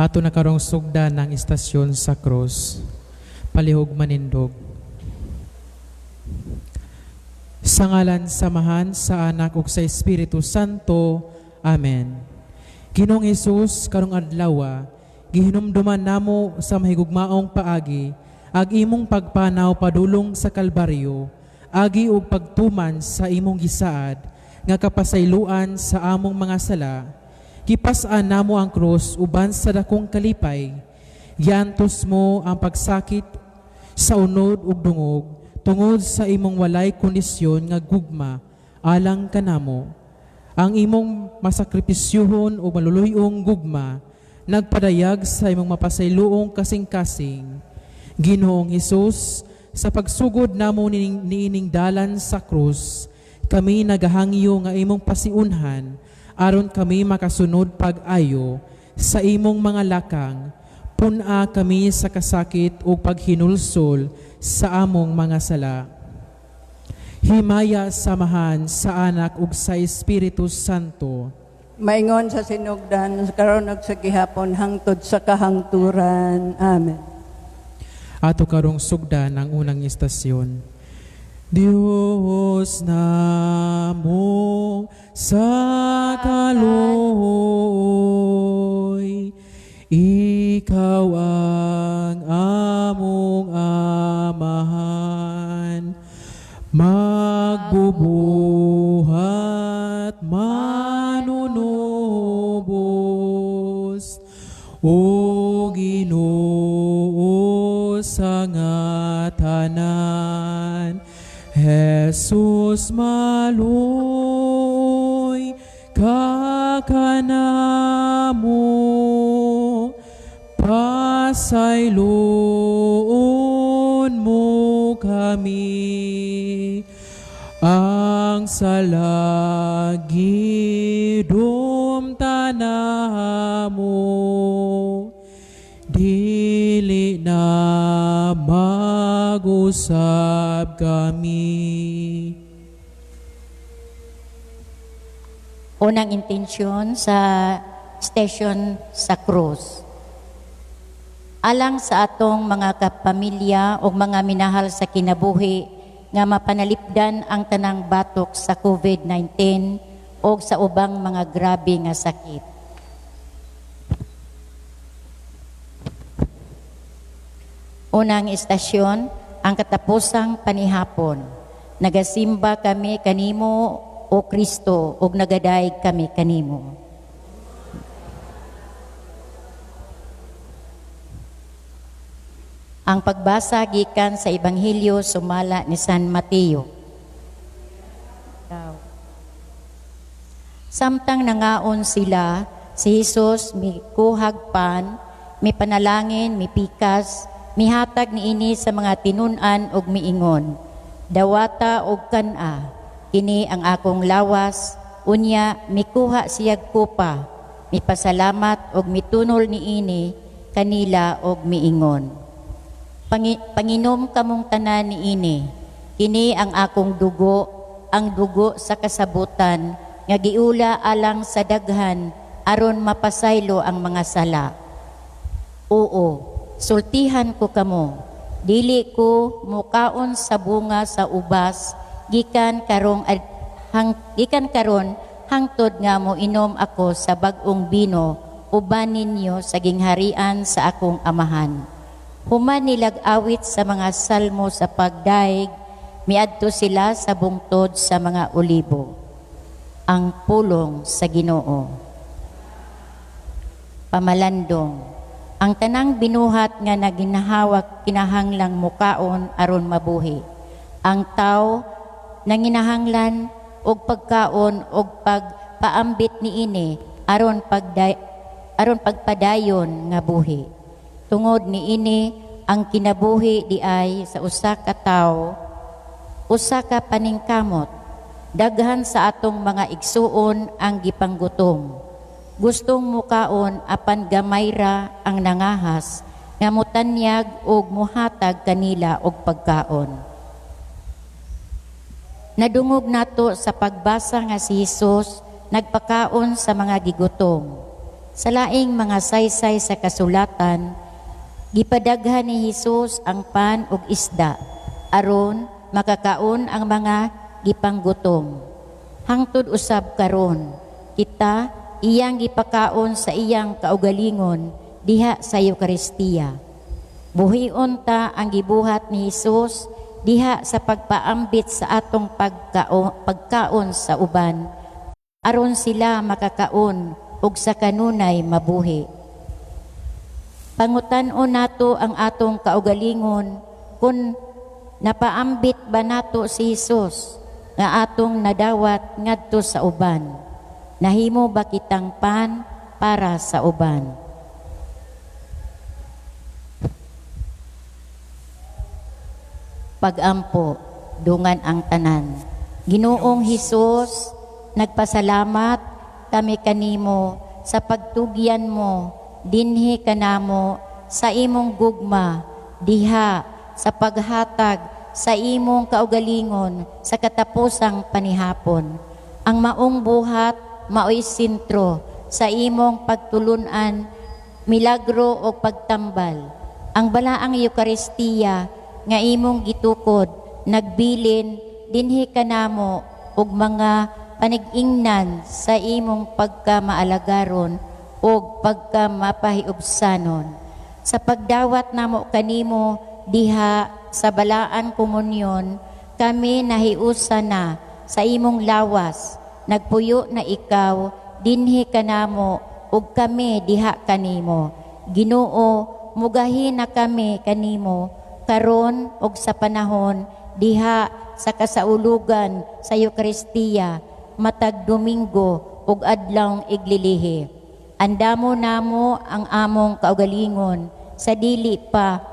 Ato na karong sugdan ang istasyon sa krus. Palihog manindog. Sa ngalan sa Amahan, sa Anak ug sa Espiritu Santo. Amen. Ginoong Hesus, karong adlaw, gihinumduman namo sa mahigugmaong paagi ang imong pagpanaw padulong sa Kalbaryo, agi og pagtuman sa imong gisaad nga kapasayloan sa among mga sala. Gipas-an namo ang krus uban sa dakong kalipay. Giantos mo ang pagsakit sa unod ug dungog tungod sa imong walay kondisyon nga gugma alang kanamo. Ang imong masakripisyuhon o maluluyong gugma nagpadayag sa imong mapasayloong kasing-kasing. Ginoong Hesus, sa pagsugod namo niining dalan sa krus, kami nagahangyo nga imong pasiunhan aron kami makasunod pag-ayo sa imong mga lakang. Pun-a kami sa kasakit ug paghinulsol sa among mga sala. Himaya sa Amahan, sa Anak ug sa Espiritu Santo. Maingon sa sinugdan, karon ug sa gihapon, hangtod sa kahangturan. Amen. Ato karong sugdan ang unang istasyon. Diyos namo sa kaluoy, ikaw ang among Amahan, magbubuhat, manunubos, o Ginoo sa nga tanan. Jesus, maluoy ka kanamo, pasayloon mo kami, ang sala gidumtan namo, dili na mag-usab kami. Unang intensyon sa station sa krus. Alang sa atong mga kapamilya o mga minahal sa kinabuhi nga mapanalipdan ang tanang batok sa COVID-19 o sa ubang mga grabe nga sakit. Unang istasyon, ang katapusang panihapon. Nagasimba kami kanimo, O Kristo, ug nagadayeg kami kanimo. Ang pagbasa gikan sa Ebanghelyo sumala ni San Mateo. Samtang nangaon sila, si Hesus mikuhag pan, mipanalangin, mipikas, mihatag niini sa mga tinun-an ug miingon, "Dawata og kan-a, kini ang akong lawas." Unya mikuha siyag kupa, mipasalamat og mitunol niini kanila og miingon, "Panginom kamong tanan niini, kini ang akong dugo, ang dugo sa kasabutan, nga giula alang sa daghan aron mapasaylo ang mga sala. Oo, sultihan ko kamo, dili ko mukaon sa bunga sa ubas gikan karon hangtod nga moinom ako sa bag-ong bino uban ninyo sa gingharian sa akong Amahan." Human nilag awit sa mga salmo sa pagdaig, miadto sila sa bungtod sa mga olibo. Ang pulong sa Ginoo. Pamalandong. Ang tanang binuhat nga naginahawak kinahanglang mukaon aron mabuhi. Ang tao nanginahanglan og pagkaon og pagpaambit niini aron pagpadayon nga buhi. Tungod niini ang kinabuhi di ay sa usa ka tawo usa ka paningkamot. Daghan sa atong mga igsuon ang gipanggutom. Gustong mukaon apan gamay ra ang nangahas nga motanyag og muhatag kanila og pagkaon. Nadungog nato sa pagbasa nga si Hesus nagpakaon sa mga gigutom. Sa laing mga saysay sa kasulatan, gipadaghan ni Hesus ang pan ug isda aron makakaon ang mga gipanggutom. Hangtod usab karon, kita iyang gipakaon sa iyang kaugalingon diha sa Eukaristiya. Buhion ta ang gibuhat ni Hesus diha sa pagpaambit sa atong pagkaon sa uban aron sila makakaon ug sa kanunay mabuhi. Pangutan-on nato ang atong kaugalingon kung napaambit ba nato si Hesus nga atong nadawat ngadto sa uban. Nahimo ba kitang pan para sa uban? Pagampo, dungan ang tanan. Ginoong Hesus, nagpasalamat kami kanimo sa pagtugyan mo dinhi kanamo sa imong gugma diha sa paghatag sa imong kaugalingon sa katapusang panihapon. Ang maong buhat maoy sentro sa imong pagtulunan, milagro o pagtambal. Ang balaang Eukaristiya nga imong gitukod nagbilin dinhi kanamo og mga panig-ingnan sa imong pagkamaalagaron og pagkamapahiubsanon. Sa pagdawat namo kanimo diha sa balaan komunyon, kami nahiusa na sa imong lawas, nagpuyo na ikaw dinhi kanamo ug kami diha kanimo. Ginoo, mugahi na kami kanimo karon ug sa panahon diha sa kasaulugan sa Eukaristiya matag Domingo ug adlawng iglilihi. Andamo namo ang among kaugalingon sa dili pa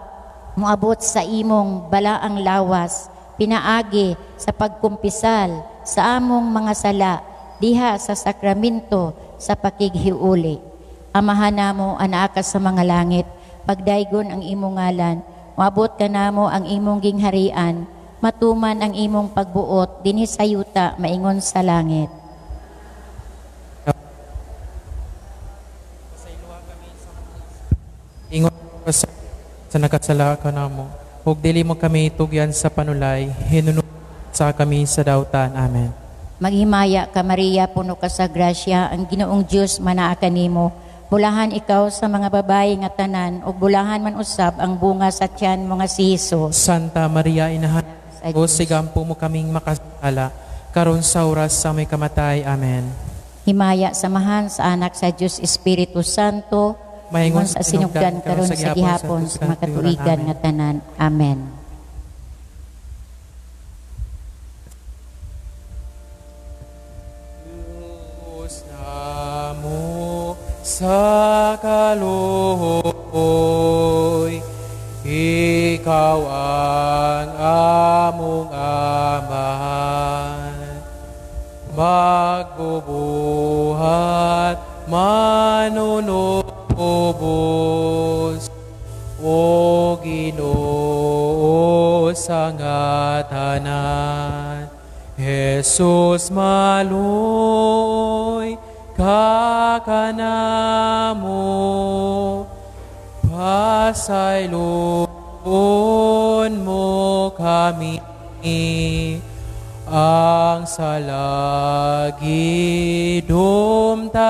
moabot sa imong balaang lawas, pinaagi sa pagkumpisal sa among mga sala diha sa sakramento sa pakighiuli. Amahan namo anaa ka sa mga langit, pagdaygon ang imong ngalan, moabot kanamo ang imong gingharian, matuman ang imong pagbuot dinhi sa yuta maingon sa langit. Ingon sa nakasala ka namo, ug dili mo kami tugyan sa panulay, hinunod sa kami sa dautan. Amen. Maghimaya ka, Maria, puno ka sa grasya, ang Ginoong Dios manaa kanimo. Bulahan ikaw sa mga babae nga tanan, ug bulahan man usab ang bunga sa tiyan mo nga si Hesus. Santa Maria, Inahan Sa o Diyos. Sigampo mo kaming makasala, karon sa oras sa may kamatay. Amen. Himaya samahan sa Anak sa Dios Espiritu Santo, Maingon sa sinugdan karon sa gihapon sa makatuigan nga tanan. Amen. Diyos namo sa kaluoy, ikaw ang among Amahan. Magbubuhat, manunubos, O Ginoo sa nga tanan. Jesus maluoy ka kanamo, pasayloon mo kami ang salagi dumtanamo,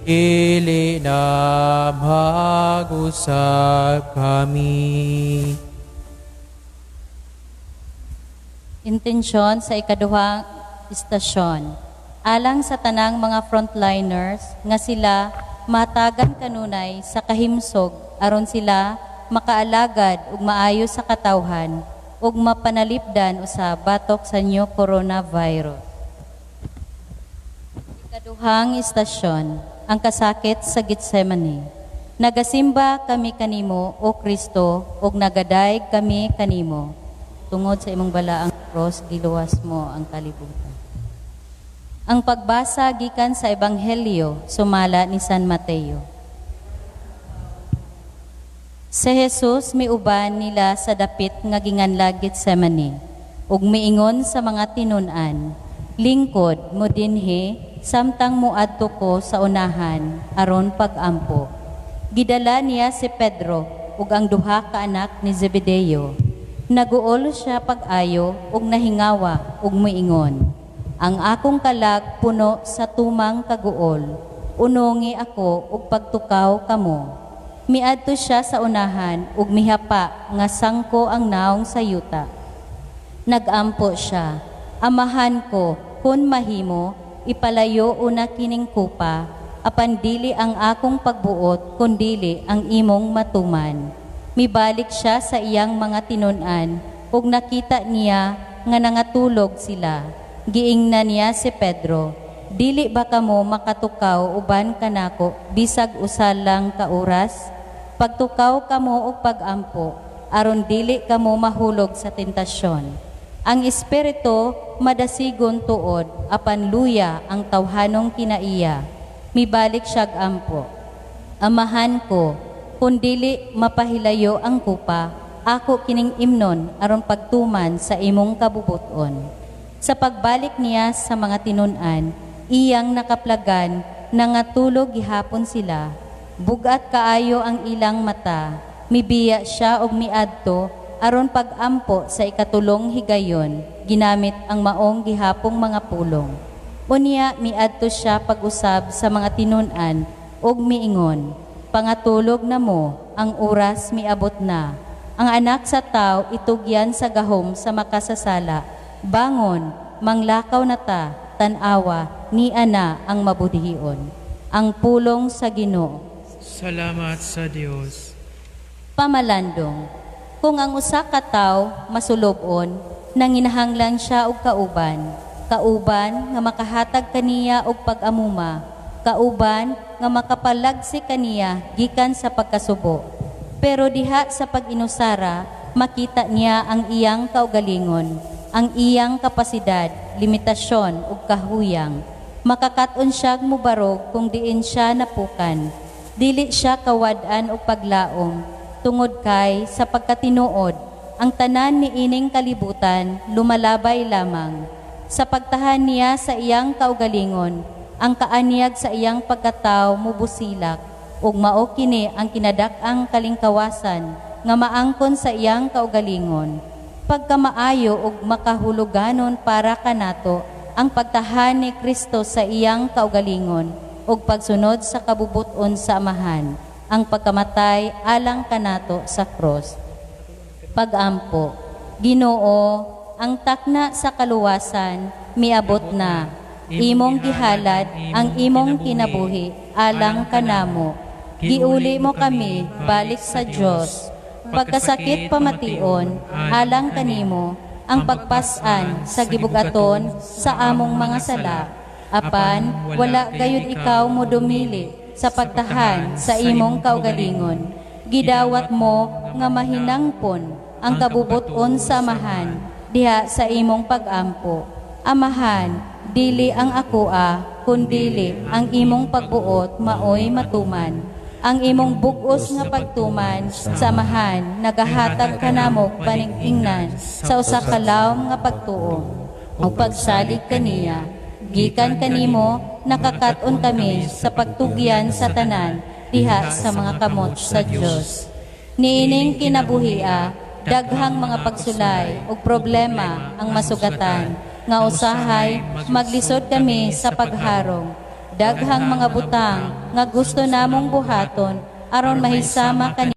ili na mag-usap kami. Intensyon sa ikaduhang istasyon. Alang sa tanang mga frontliners nga sila matagan kanunay sa kahimsog aron sila makaalagad ug maayo sa katawhan ug mapanalipdan usa batok sa new coronavirus. Ikaduhang istasyon, ang kasakit sa Getsemane. Nagasimba kami kanimo, O Kristo, ug nagadayeg kami kanimo. Tungod sa imong balaang cross, giluwas mo ang kalibutan. Ang pagbasa gikan sa Ebanghelyo sumala ni San Mateo. Si Jesus miuban nila sa dapit nga ginganlag Getsemane, ug miingon sa mga tinun-an, lingkod mo dinhi samtang moadto ko sa unahan aron pagampo." Gidala niya si Pedro ug ang duha ka anak ni Zebedeo. Naguol siya pag-ayo ug nahingawa ug miingon, "Ang akong kalag puno sa tumang kaguol. Unongi ako ug pagtukaw kamo." Miadto siya sa unahan ug mihapa nga sangko ang naong sa yuta. Nagampo siya, "Amahan ko, kun mahimo, ipalayo una kining kupa, apan dili ang akong pagbuot, kundili ang imong matuman." Mibalik siya sa iyang mga tinun-an ug nakita niya nga nangatulog sila. Giingnan niya si Pedro, "Dili ba kamo makatukaw uban kanako bisag usa lang ka oras? Pagtukaw kamo og pagampo aron dili kamo mahulog sa tentasyon. Ang espiritu madasigon tuod, apan luya ang tawhanong kinaiya." Mibalik siyag ampo, "Amahan ko, kung dili mapahilayo ang kupa, ako kining imnon aron pagtuman sa imong kabubuton." Sa pagbalik niya sa mga tinun-an, iyang nakaplagan, nangatulog gihapon sila. Bugat kaayo ang ilang mata. Mibiya siya og miadto aron pagampo sa ikatulong higayon, ginamit ang maong gihapong mga pulong. Unya miadto siya pag-usab sa mga tinun-an ug miingon, "Pangatulog na mo, ang oras miabot na. Ang Anak sa Tao itugyan sa gahom sa makasasala. Bangon, manglakaw na ta, tan-awa, ni ana ang mabudhion." Ang pulong sa Ginoo. Salamat sa Dios. Pamalandong. Kung ang usa ka tawo masulub-on, nanginahanglan siya og kauban. Kauban nga makahatag kaniya og pag-amuma, kauban nga makapalagsi kaniya gikan sa pagkasubo. Pero diha sa pag-inusara, makita niya ang iyang kaugalingon, ang iyang kapasidad, limitasyon ug kahuyang. Makakat-on siyag mubarog kung diin siya napukan. Dili siya kawad-an og paglaom, tungod kay sa pagkatinuod, ang tanan ni ining kalibutan lumalabay lamang. Sa pagtahan niya sa iyang kaugalingon, ang kaanyag sa iyang pagkatao mubusilak, ug mao kini ang kinadak-ang kalingkawasan nga maangkon sa iyang kaugalingon. Pagkamaayo ug makahuluganon para kanato ang pagtahan ni Kristo sa iyang kaugalingon ug pagsunod sa kabubuton sa Amahan, ang pagkamatay alang kanato sa krus. Pagampo. Ginoo, ang takna sa kaluwasan miabot na. Imong gihalad ang imong kinabuhi alang kanamo. Giuli mo kami balik sa Dios. Pagkasakit pamation alang kanimo ang pagpas-an sa gibugaton sa among mga sala. Apan wala gayud ikaw modumili sa pagtahan sa imong kaugalingon. Gidawat mo nga mahinangpon ang kabubuton sa Amahan diha sa imong pagampo. "Amahan, dili ang akoa, kundili ang imong pagbuot maoy matuman." Ang imong bugos nga pagtuman sa Amahan nagahatag kanamo paningingnan sa usa ka lawom nga pagtuo ug pagsalig kaniya. Gikan kanimo nakakat-on kami sa pagtugyan sa tanan diha sa mga kamot sa Dios. Niining kinabuhia, daghang mga pagsulay ug problema ang masugatan nga usahay maglisod kami sa pagharong. Daghang mga butang nga gusto namong buhaton aron mahisama kani,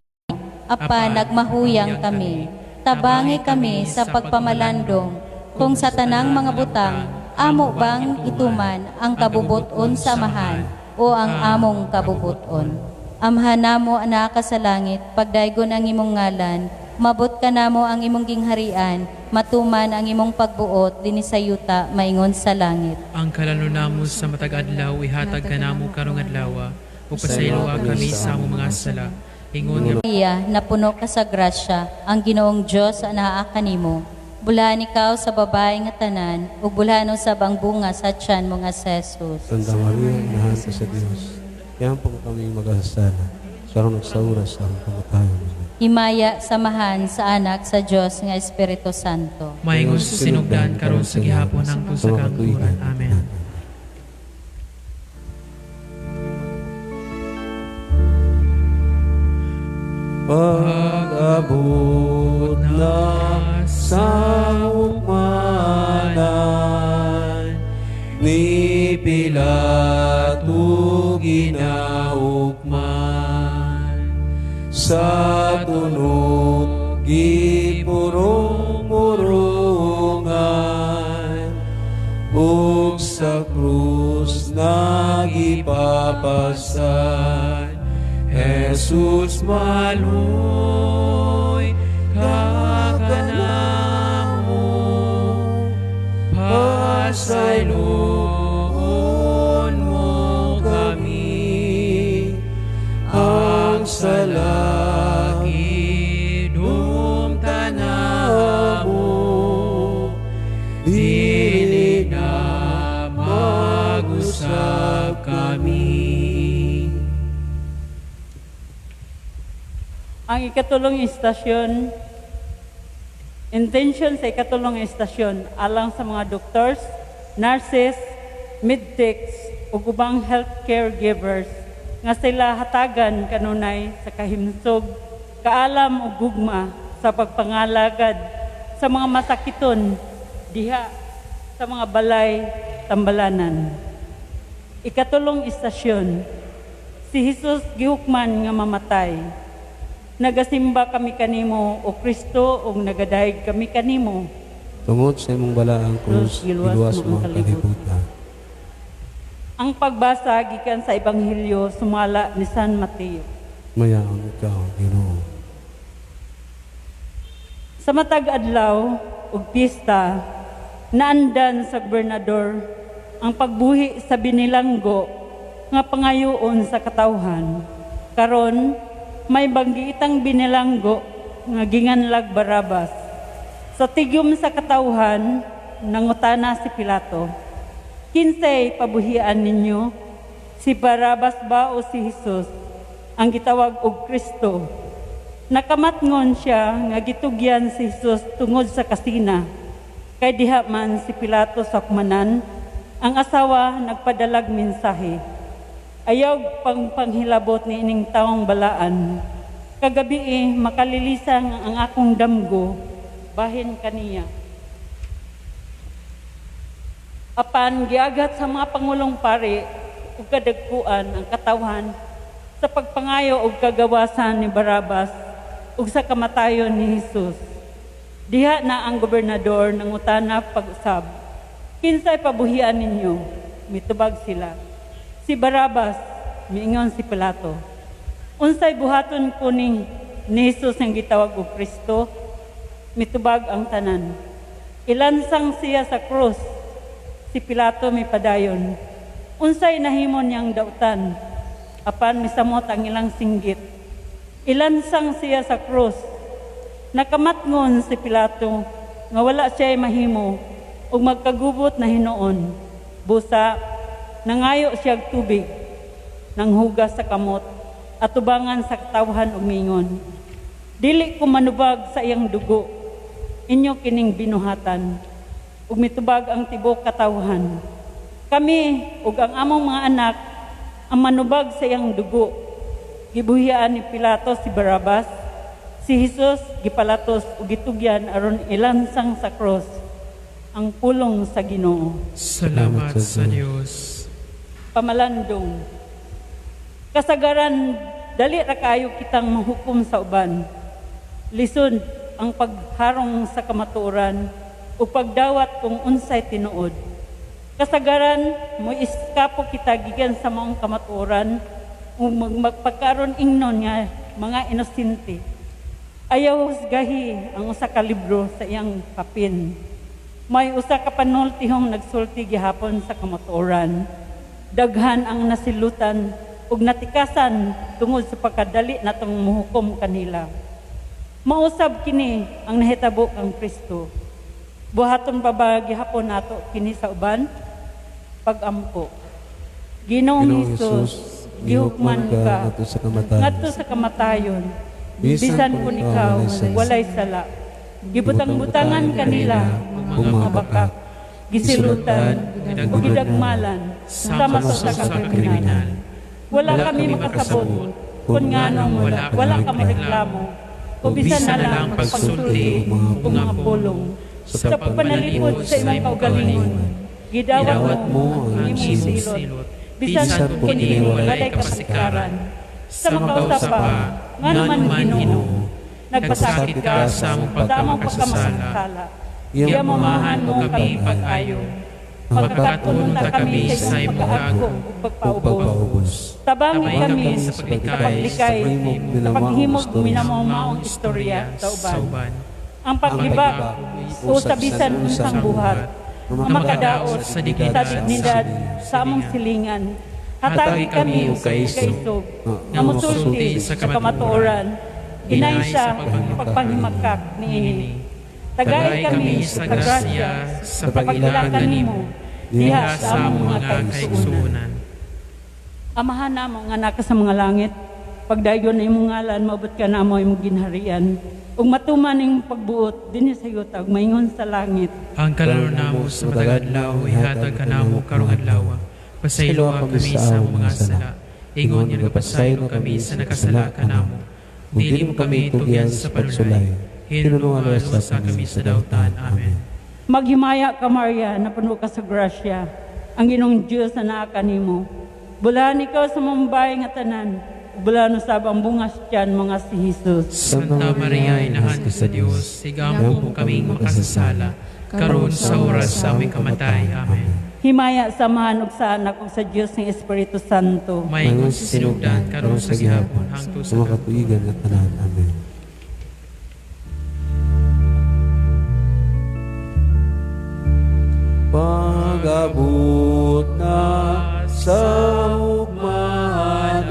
apan nagmahuyang kami. Tabangi kami sa pagpamalandong kung sa tanang mga butang amo bang ituman ang kabubuton sa Amahan o ang among kabubuton. Amahan namo anaa ka sa langit, pagdaygon ang imong ngalan, mabot kanamo ang imong gingharian, matuman ang imong pagbuot dinhi sa yuta maingon sa langit. Ang kalalon namo sa matag adlaw ihatag kanamo karong adlaw, ug pasayloa kami sa among mga sala. Ingon nga Maria, napuno ka sa grasya, ang Ginoong Dios anaa kanimo. Bulahan ikaw sa babae nga tanan, ug bulahan usab ang bunga sa tiyan mo nga si Jesus. Santa Maria, inahan ka sa Diyos. Iampo kami makasasala. Sa ug sa oras sa among kamatayon. Amen. Himaya sa Amahan, sa Anak, sa Dios nga Espiritu Santo. Maingon sa sinugdan karon sa gihapon hangtod sa kahangturan. Amen. Pasabot na sa hukmanan ni Pilato ginahukman, sa tunog gipurong-murungan ug sa krus nagipapasan. Jesus, maluoy ka kanamo, pasayloon mo kami, ang sala gidumtan namo, dili na mag-usab kami. Ang ikatulong istasyon, intention sa ikatulong istasyon alang sa mga doctors, nurses, medtechs ug ubang healthcare givers nga sila hatagan kanunay sa kahimsog, kaalam ug gugma sa pagpangalagad sa mga masakiton diha sa mga balay tambalanan. Ikatulong istasyon, si Jesus gihukman nga mamatay. Nagasimba kami kanimo, O Kristo, ug nagadayeg kami kanimo. Tungod sa imong balaang krus, giluwas giluwas mo mo ang ang kalibutan. Ang pagbasa gikan sa Ebanghelyo sumala ni San Mateo. Mayaon ikaw, Ginoo. Sa matag adlaw ug pista, naandan sa gobernador ang pagbuhi sa binilanggo nga pangayoon sa katawhan. Karon may banggiitang binilanggo nga ginganlag Barabas. Sa tigom sa katawhan, nangutana si Pilato, "Kinsay pabuhian ninyo? Si Barabas ba o si Jesus, ang gitawag og Kristo?" Nakamatngon siya nga gitugyan si Jesus tungod sa kasina. Kay diha man si Pilato sa hukmanan, ang asawa nagpadalag mensahe. "Ayaw pang panghilabot ni ining tawong balaan. Kagabii makalilisang ang akong damgo, bahin kaniya." Apan giaghat sa mga pangulong pari ug kadagkuan ang katawhan sa pagpangayo og kagawasan ni Barabas ug sa kamatayon ni Jesus. Diha na ang gobernador nangutana pag-usab, "Kinsay pabuhian ninyo?" Mitubag sila, "Si Barabas." Miingon si Pilato, "Unsay buhaton ko ni Jesus nga gitawag og Kristo?" Mitubag ang tanan, "Ilansang siya sa krus." Si Pilato mipadayon, "Unsay nahimo niyang dautan?" Apan misamot ang ilang singgit, "Ilansang siya sa krus." Nakamatngon si Pilato nga wala siya mahimo ug magkagubot na hinuon. Busa nangayo siya og tubig, nanghugas sa kamot at tubangan sa katawhan ug mingon, "Dili ko manubag sa iyang dugo, inyo kining binuhatan." Ug mitubag ang tibuok katawhan, "Kami ug ang among mga anak ang manubag sa iyang dugo." Gibuhian ni Pilato si Barabas. Si Jesus gipalatos ug gitugyan aron ilansang sa krus. Ang pulong sa Ginoo. Salamat sa Dios. Pamalandong. Kasagaran dali ra kaayo kitang mahukom sa uban. Lisod ang pagharong sa kamatuoran o pagdawat kung unsay tinuod. Kasagaran mo iskapo kita gikan sa maong kamatuoran ug magpagkaron ingnon nga mga inosente. Ayaw husgahi ang usa ka libro sa iyang papin. May usa ka panultihong nagsulti gihapon sa kamatuoran. Daghan ang nasilutan ug natikasan tungod sa pagkadali natong muhukom kanila. Mausab kini ang nahitabo kang Kristo. Buhaton pa ba gihapon nato kini sa uban? Pagampo. Ginoong Ginoong Hesus, Hesus, gihukman ka ngadto sa kamatayon. Ngadto sa kamatayon. Bisan Bisan kung kun ikaw ikaw walay walay sala. Gibutang-butangan kanila ug mga bakak. Gisilutan ug gidagmalan sama sa usa ka kriminal. Wala kami makasabot kung nganong wala ka moreklamo. O bisan na lang pagsulti ug mga pulong sa pagpanalipod sa imong kaugalingon. Gidawat mo ang imong silot, bisan kung kini walay kapasikaran. Sa makausap pa, ngano man, Ginoo, nagpasakit ka sa among pagkamakasasala. Giamumahan mo kami pag-ayo. Pagkakatuon ta kami sa imong pag-ago ug pagpaubos. Tabangi kami sa paglikay, sa paghimog minamaumaong istorya sa uban. Ang paghibak o sa bisan unsang buhat nga makadaot sa dignidad sa among silingan. Hatagi kami og kaisog nga mosulti sa kamatuoran, inay sa pagpanghimakak niini. Tagay kami sa grasya sa pag-ila kanimo diha sa among mga kaigsuonan. Amahan namo nga naka sa mga langit, pagdayon na imong ngalan, maabot ka namo imong ginharian, ug matuman ning pagbuot dinhi sa yuta ug maingon sa langit. Ang kalaro namo sa matag adlaw ihatag kanamo karong adlaw. Pasayloa kami sa among mga sala, ingon nga nagapasaylo kami sa nakasala kanamo. Dili mo kami tugyan sa panulay, hinunungan sa kami sa dautan. Amen. Maghimaya ka, Maria, napuno ka sa grasya. Ang Ginoong Dios na naa kanimo. Bulahan ikaw sa mambay nga tanan, bulahan usab ang bungas tiyan mga si Jesus. Santa Maria, inahan ka sa Dios, sigamo mo kaming makasasala, karon sa oras sa aming kamatay. Amen. Himaya sa Amahan ug sa Anak ug sa Dios ng Espiritu Santo. Maingon sa sinugdan, karon sa gihapon, hangtod Sa sa mga katuigan at tanan. Amen. Pag-abot na sa hukmanan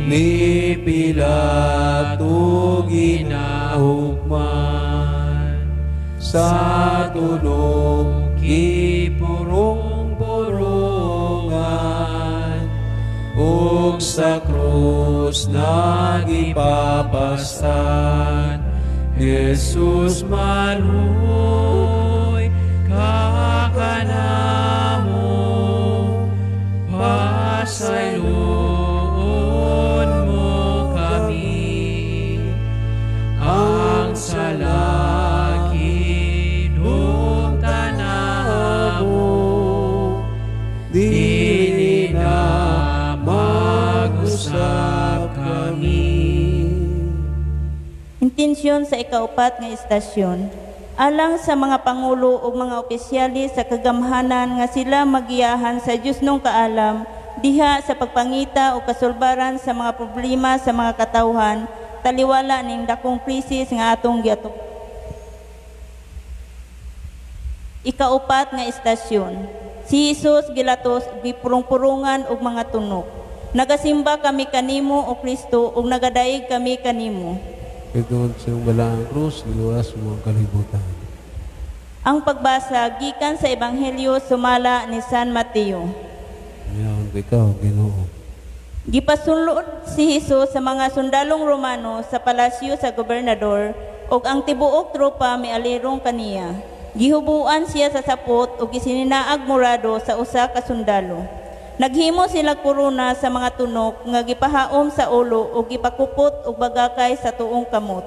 ni Pilato ginahukman, sa tunog gipurong-purungan ug sa krus nagipapasan. Jesus maluoy kakanamo, pasayloon mo kami. Ang salaki tanamo, dili na mag-usap kami. Intensyon sa ikaupat nga istasyon. Alang sa mga pangulo ug mga opisyalis sa kagamhanan nga sila magiyahan sa Dios nung kaalam diha sa pagpangita o kasulbaran sa mga problema sa mga katawhan, taliwala ning dakong krisis nga atong giatok. Ikaupat nga istasyon. Si Jesus gilatos gipurong-purungan og mga tunok. Nagasimba kami kanimo, o Kristo, ug nagadaig kami kanimo. Tungod sa iyong balaang krus, giluwas mo ang kalibutan. Ang pagbasa gikan sa Ebanghelyo sumala ni San Mateo. Mayaon ko ikaw, Ginoo. Gipasulod si Jesus sa mga sundalong Romano sa palasyo sa gobernador, ug ang tibuok tropa mialirong kaniya. Gihubuan siya sa sapot ug gisininaag murado sa usa ka sundalo. Naghimo sila korona sa mga tunok nga gipahaom sa ulo ug gipakupot og bagakay sa tuong kamot.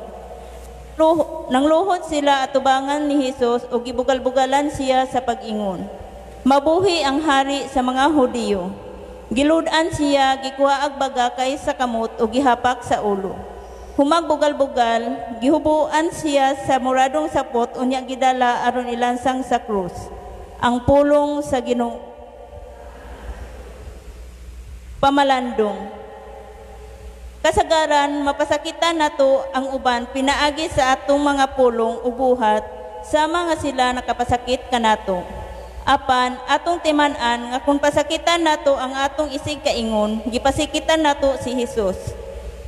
Nangluhod sila atubangan ni Jesus ug gibugal-bugalan siya sa pag-ingon. Mabuhi ang hari sa mga Hudiyo. Gilud-an siya, gikuha ag bagakay sa kamot ug gihapak sa ulo. Humagbugal-bugal, gihubuan siya sa muradong sapot unya gidala aron ilansang sa krus. Ang pulong sa Ginoo. Pamalandong. Kasagaran, mapasakitan nato ang uban pinaagi sa atong mga pulong ug buhat sama nga sila nakapasakit kanato. Apan atong timan-an nga kung pasakitan nato ang atong isig kaingon, gipasikitan nato si Hesus.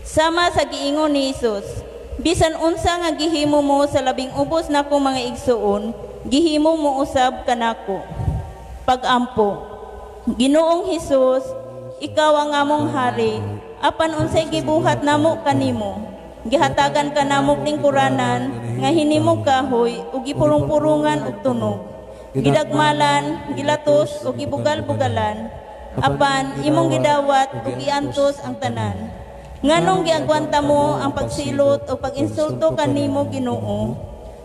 Sama sa giingon ni Hesus, bisan unsa nga gihimo mo sa labing ubos nakong mga igsuon, gihimo mo usab kanako. Pag-ampo. Ginoong Hesus, ikaw ang among hari, apan unsay gibuhat namo kanimo? Gihatagan ka namo lingkuranan nga hinimog kahoy ug gipurong-purungan og tunog. Gidagmalan, gilatos ug gibugal-bugalan, apan imong gidawat ug giantos ang tanan. Nganong giagwanta mo ang pagsilot o pag-insulto kanimo, Ginoo?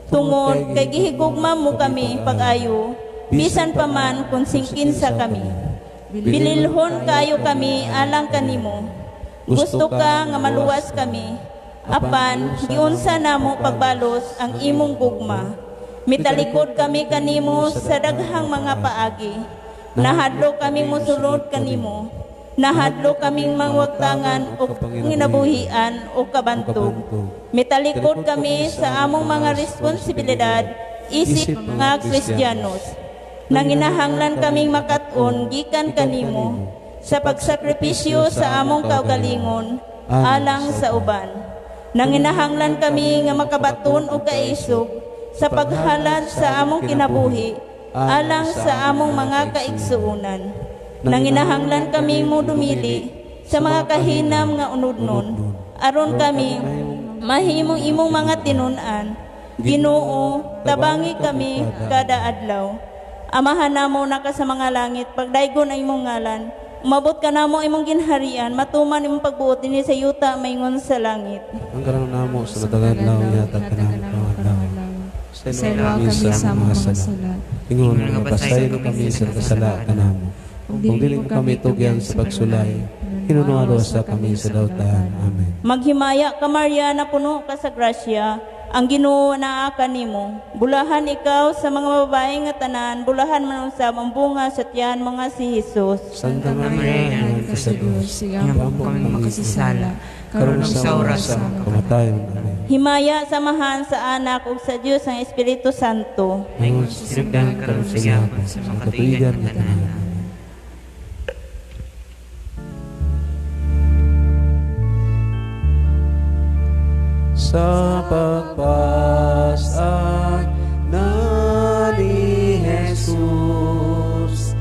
Tungod kay gihigugma mo kami pag-ayo, bisan pa man kung singkinsa kami. Bililhon kaayo kami alang kanimo. Gusto ka nga maluwas kami. Apan giunsa namo pagbalos ang imong gugma. Mitalikod kami kanimo sa daghang mga paagi. Nahadlok kaming mosulod kanimo. Nahadlok kaming mangwagtangan og kinabuhian o kabantog. Mitalikod kami sa among mga responsibilidad isip mga Kristiyanos. Nanginahanglan kaming makat-on gikan kanimo sa pagsakripisyo sa among kaugalingon alang sa uban. Nanginahanglan kami nga makabaton og kaisog sa paghalad sa among kinabuhi alang sa among mga kaigsuonan. Nanginahanglan kami mo dumili sa mga kahinam nga unudnon aron kami mahimong imong mga tinun-an. Ginoo, tabangi kami kada adlaw. Amahan namo naka sa mga langit, pagdaygon ang imong ngalan. Umabot ka namo imong ginharian, matuman imong pagbuot dinhi sa yuta maingon sa langit. Ang karang namo sa matag adlaw, ihatag kanamo karong adlaw. Pasayloa kami sa among mga sala. Ingon nga pasaylo kami sa kasala kanamo. Kung dili mo kami tugyan sa pagsulay, hinunualo sa kami sa dautan. Amen. Maghimaya ka, Maria, na puno ka sa grasya. Ang Ginoo naa kanimo. Bulahan ikaw sa mga babae nga tanan, bulahan man usab ang bunga sa tiyan mga si Jesus. Santa Maria, Ina ka sa Diyos, Siga po kami makasasala, karon sa oras sa among kamatayon. Amen. Himaya samahan sa Anak ug sa Dios ang Espiritu Santo. Ingon sa sinugdan karon sa gihapon sa mga katuigan nga tanan. Amen. Sa pagpasag na ni Jesus,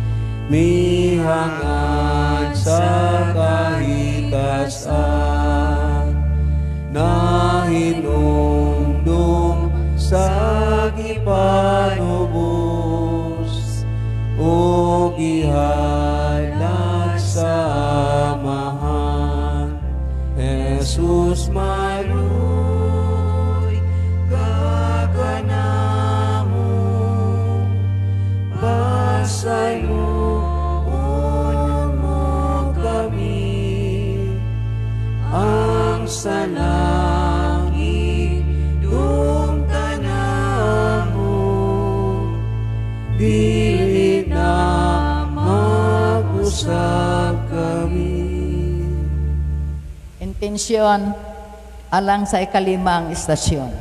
mihangan sa kahitasan, nahinumdum sa gipanubos, o gihalad sa Amahan. Jesus, maluoy ka kanamo, pasayloon mo kami, ang salang idumtan namo, dili na mag-usab kami. Intensyon alang sa ikalimang istasyon.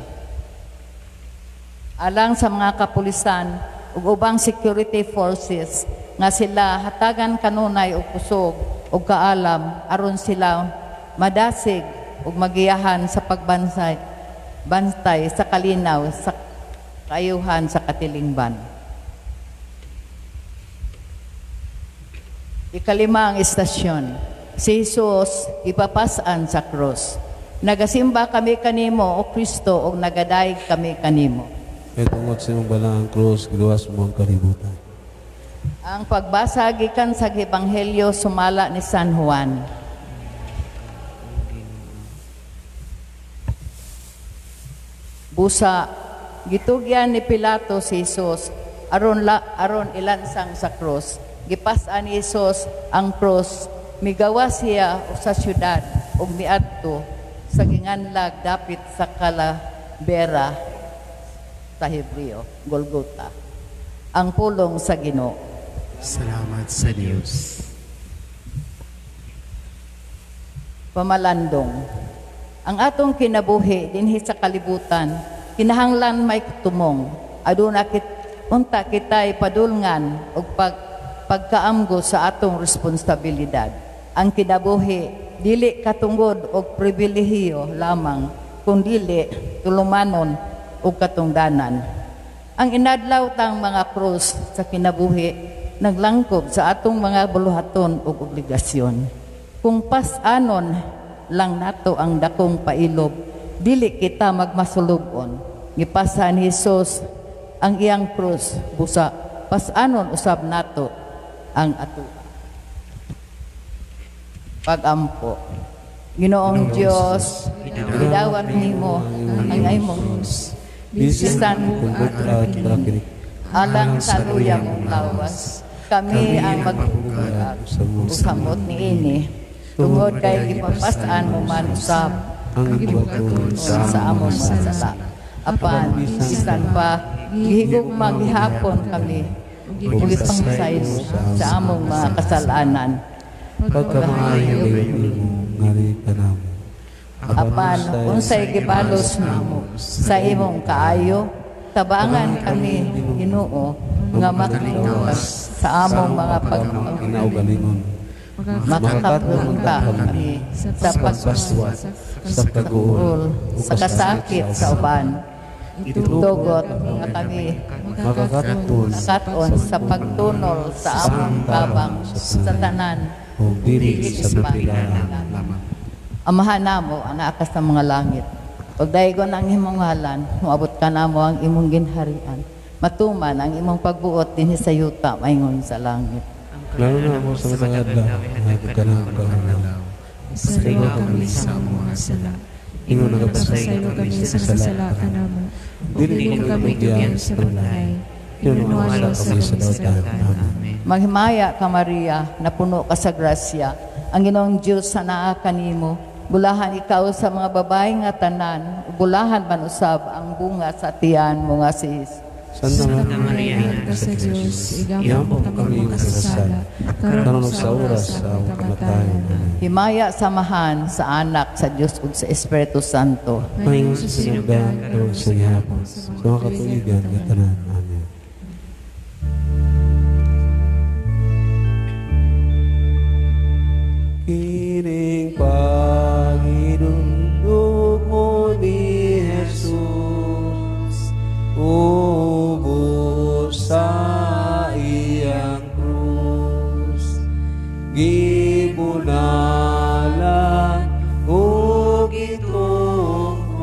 Alang sa mga kapulisan ug ubang security forces nga sila hatagan kanunay og kusog ug kaalam aron sila madasig ug magiyahan sa pagbansay bantay sa kalinaw sa kaayuhan sa katilingban. Ikalimang istasyon, si Jesus ipapasan sa krus. Nagasimba kami kanimo, o Kristo, ug nagadayeg kami kanimo. Kay tungod sa imong balaang krus, giluwas mo ang kalibutan. Ang pagbasa gikan sa Ebanghelyo sumala ni San Juan. Busa, gitugyan ni Pilato si Jesus aron ilansang sa krus. Gipas-an ni Jesus ang krus, migawas siya sa syudad ug miadto sa ginganlag dapit sa Calavera sa Hebreo, Golgota. Ang pulong sa Ginoo. Salamat sa Dios. Pamalandong. Ang atong kinabuhi dinhi sa kalibutan, kinahanglan may tumong. Aduna unta kita'y padulngan og pagkaamgo sa atong responsibilidad. Ang kinabuhi dili katungod og pribilehiyo lamang, kung dili tulumanon og katungdanan. Ang inadlaw tang mga krus sa kinabuhi naglangkob sa atong mga buluhaton ug obligasyon. Kung pas-anon lang nato ang dakong pailob, dili kita magmasulubon. Gipasan ni Jesus ang iyang krus, busa pas-anon usab nato ang ato. Pagampo. Ginoong Dios, gidawat nimo ang imong Bisan bisan kung bugat rakinik alang sa luya mong lawas. Kami ang magbugat ug samot niini tungod kay gipapas-an mo man usab ang gibuhaton sa among mga sala. Apan bisan pa gihigugma gihapon kami ug gipangsaylo sa among mga kasalanan. Pagkamaayo nimo ngari kanamo. Apan unsay gibalos namo sa imong kaayo, tabangan kami, Ginoo, nga makaluwas sa among mga pag kinaugalingon, makakapunta kami sa pagbaswat, sa kaguol, pagul sa kasakit sa uban. Itugot nga kami makakaton katon sa pagtunol sa among tabang sa tanan ug dili sa pagpila lamang. Amahan namo, anaa ka sa mga langit. Pagdaygon ang imong ngalan, moabot ka namo ang imong ginharian. Matuman ang imong pagbuot dinhi sa yuta maingon sa langit. Lalo na mo sa mga adlaw, hatag ka na kauna. Pasaylo kami sa among mga sala. Ingon Nagapasaylo kami sa kasala kanamo. Dili Dili kami tugyan sa paglahay. Hinunuwa sa kami sa dautan. Amen. Maghimaya ka Maria, napuno ka sa grasya. Ang Ginoong Dios sa naa kanimo. Bulahan ikaw sa mga babae nga tanan, bulahan man usab ang bunga sa tiyan mo nga si Jesus. Santa Maria, Maria, ina sa Diyos, Iampo igampo kami kami makasasala, makasasala, karon ug sa oras sa among kamatayon. Amen. Himaya samahan sa anak sa Dios ug sa Espiritu Santo. Pahingon sa sinugdan, karon sa gihapon, sa mga katuigan nga tanan. Amen. Kining paghinumdum mo ni Jesus, ubos sa iyang krus, gibunalan ug gituhod,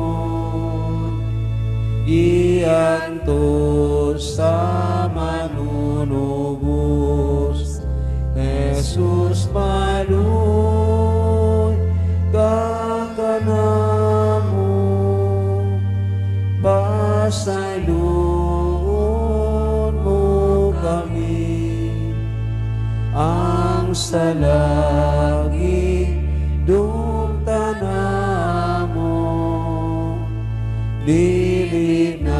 giantos sa manunubos. Jesus maluoy ka kanamo, pasayloon mo kami, ang salagi dumta namo, dili na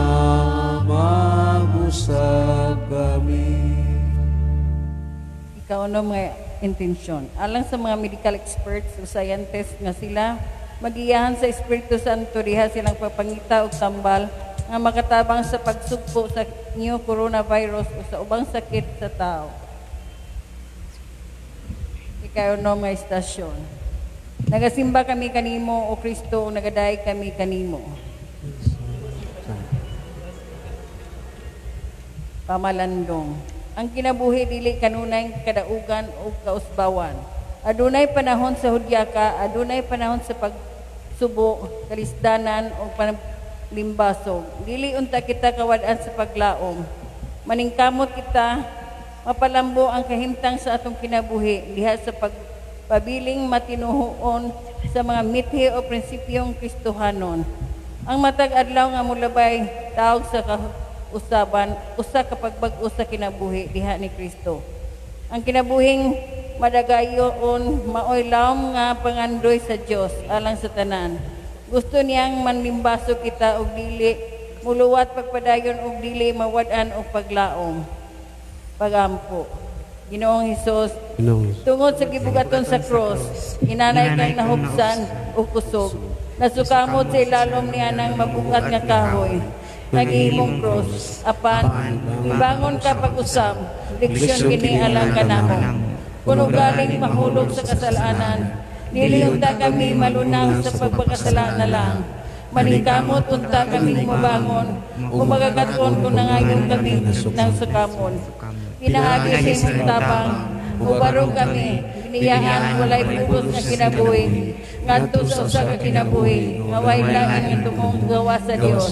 mag-usab kami. Ikaw ano mga intensyon. Alang sa mga medical experts o scientists nga sila magiyahan sa Espiritu Santo diha silang pagpangita og tambal nga makatabang sa pagsugpo sa new coronavirus o sa ubang sakit sa tao. Ikaw no mga istasyon. Nagasimba kami kanimo o Kristo, nagaday kami kanimo. Pamalandong. Ang kinabuhi dili kanunay kadaugan o kausbawan. Adunay panahon sa hudyaka, adunay panahon sa pagsubo, kalisdanan o panlimbasog. Dili unta kita kawad-an sa paglaom. Maningkamot kita, mapalambo ang kahimtang sa atong kinabuhi diha sa pagpabiling matinuhuon sa mga mithi o prinsipyong Kristohanon. Ang matag adlaw nga mulabay tawag sa usaban, usa ka pagbag-o sa kinabuhi diha ni Kristo. Ang kinabuhing madagayon maoy lawom nga pangandoy sa Dios alang sa tanan. Gusto niyang manlimbaso kita og dili muluwat pagpadayon og dili mawad-an og paglaom. Pagampo. Ginoong Hesus, tungod sa gibugaton sa cross, inanay kang nahubsan ug kusog. Nasukamot sa ilalom niya ng mabugat nga kahoy. Nagihimong cross, apan ibangon ka pag-usam, leksyon kini alang kanamo. Kuno galing mahulog sa kasalanan, dili unta kami malunang sa pagpakasala na lang. Maningkamot unta kami mabangon, kumagakaton kung nangayon kami ng sukamon. Pinaagi sa imong tabang, ubarog kami, biniyaan walay pulos nga kinabuhi, ngadto sa usa ka kinabuhi, nga way lain nga tumong gawa sa Dios.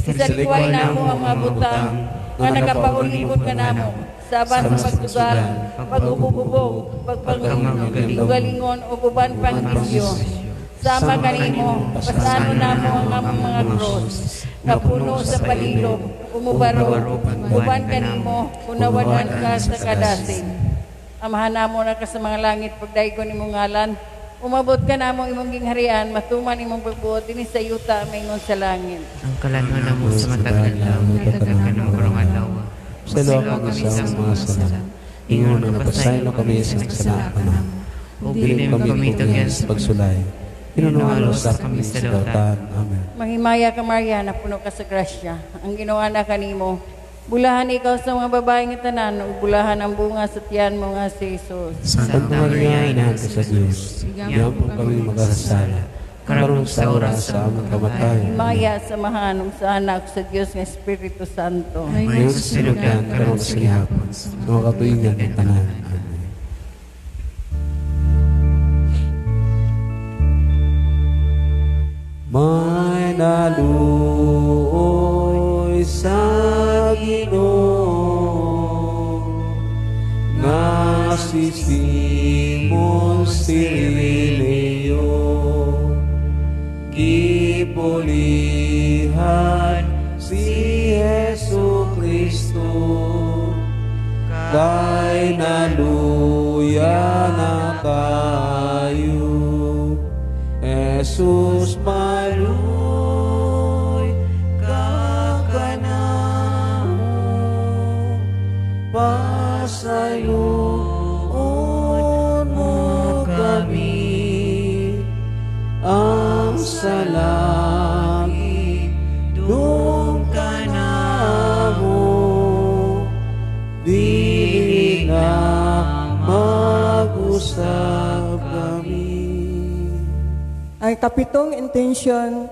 Isalikway namo ang mga butang nga nakapaulipon kanamo, saban sa pagtugal, pag-ubog-ubog, pagpanggalingon o uban pang bisyo. Sama kanimo, pasanon namo ang among mga krus, nga puno sa palilog, umubaro, uban kanimo, kunawadan ka sa kadasig. Amahan namo na ka sa mga langit, pagdaygon imong ngalan, umabot ka namo imong gingharian, matuman imong pagbuot dinhi sa yuta maingon sa langit. Ang kalanwan namo sa matag adlaw, hatag kanamo karong adlaw. Pasayloa kami sa among mga sala. Ingon nga nagpasaylo kami sa nagsala kanamo. Ug dili mo kami tugyan sa pagsulay. Hinunua luwasa kami sa dautan. Amen. Mahimaya ka, Maria, napuno ka sa grasya. Ang Ginoo na kanimo. Bulahan ikaw sa mga babae nga tanan, ug bulahan ang bunga sa tiyan mo nga si Jesus. Santa Maria, Inahan ka sa Diyos. Giampo kami makasasala. Karon sa oras sa among kamatayon. Himaya sa Amahan, ug sa Anak, ug sa Dios nga Espiritu Santo. Ingon sa sinugdan, karon sa gihapon, sa mga katuigan ng tanan. Amen. May naluoy sa Ginoo nga si Simon Cirineo, gipulihan si Jesu Kristo, kay naluya na kayo. Jesus maluoy ka kanamo, pasayloon mo kami, ang salagi dong kanamo, dili na mag-usab kami. Ang 7 intensyon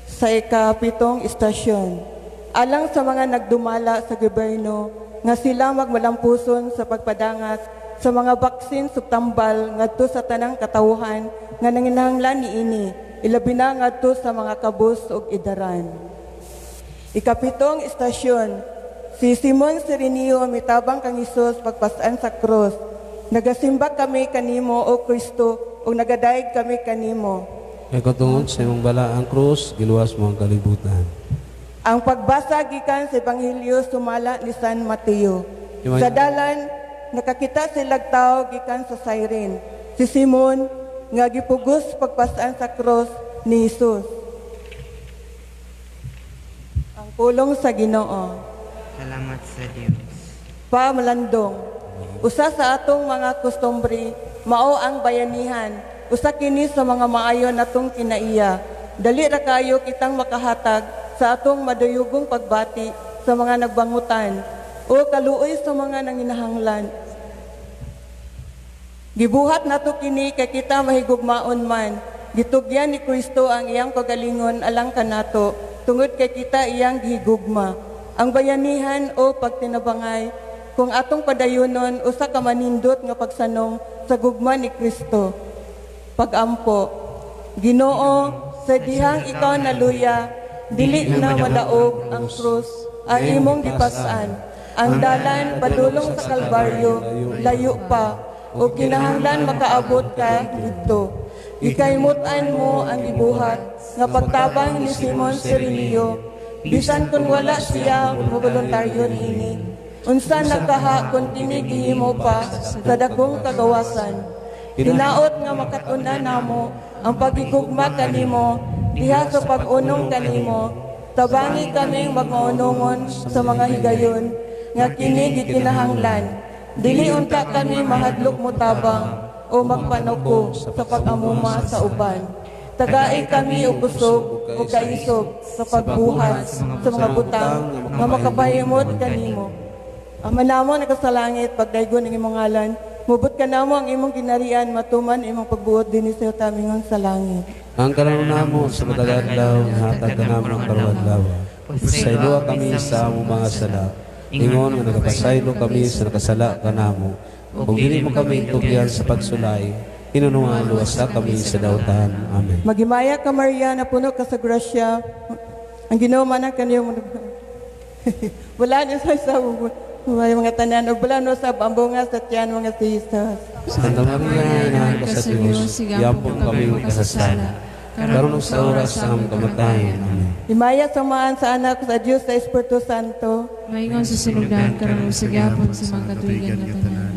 sa 7 istasyon, alang sa mga nagdumala sa gobyerno nga sila magmalampuson sa pagpadangas sa mga baksin subtambal ngadto sa tanang katawhan nga nanginahanglan niini, ilabi na ngadto sa mga kabus ug idaran. 7 istasyon, si Simon Cirineo mitabang kang Hesus pagpasan sa krus. Nagasimba kami kanimo, o Kristo, ug nagadayeg kami kanimo. Kay katungod sa imong bala ang krus, giluwas mo ang kalibutan. Ang pagbasa gikan sa Ebanghelyo sumala ni San Mateo. Iwan- Sa dalan nakakita silag tawo gikan sa Cyrene. Si Simon nga gipugos pagpasan sa krus ni Hesus. Ang pulong sa Ginoo. Salamat sa Dios. Pamalandong. Usa sa atong mga kustombre mao ang bayanihan. Usa kini sa mga maayo natong kinaiya. Dali ra kayo kitang makahatag sa atong maduyugong pagbati sa mga nagbangutan o kaluoy sa mga nanginahanglan. Gibuhat nato kini kay kita mahigugmaon man. Gitugyan ni Kristo ang iyang kagalingon alang kanato tungod kay kita iyang gihigugma. Ang bayanihan o pagtinabangay kung atong padayunon usa ka manindot nga pagsanong sa gugma ni Kristo. Pagampo, Ginoo, sa dihang ikaw naluya, dili na madaog ang krus ang imong gipas-an. Ang dalan padulong sa Kalbaryo layo pa, o kinahanglan makaabot ka didto. Gikahimut-an mo ang gibuhat nga pagtabang ni Simon Cirineo, bisan kun wala siya moboluntaryo niini. Unsa nakaha kun kini gihimo pa sa dakong kagawasan. Hinaot nga makatun-an namo ang pagigugma kanimo diha sa pag-unong kanimo. Tabangi kaming magmaunongon sa mga higayon nga kini gikinahanglan. Dili unta kami mahadlok motabang o magpanuko sa pag-amuma sa uban. Tagai kami og kusog o kaisog sa pagbuhat sa mga butang nga makapahimot kanimo. Ama namo nga sa langit, pagdaygon ang imong ngalan, mubot ka namo ang imong ginarian, matuman imong pagbuot dinhi sa yuta mingon sa langit. Ang karon namo sa matag adlaw, hatag ka namo karong adlaw. Pasayloa kami sa among mga sala, ingon nga nagapasaylo kami sa nakasala kanamo. Ug dili mo kami tugyan sa pagsulay, hinunungan luwasa kami sa dautan. Amen. Maghimaya ka, Maria, napuno ka sa grasya. Ang Ginoo man ang kaniyong wala niya sa mga tanan, ug wala no sa ang bunga sa tiyan mga si Jesus. Santa Maria, Inahan ka sa Diyos, iampo kami makasasala, karon ug sa oras sa among kamatayon. Amen. Himaya sa Amahan, sa Anak, sa Diyos, sa Espiritu Santo. Maingon sa sinugdan karon ug sa gihapon sa mga katuigan nga tanan.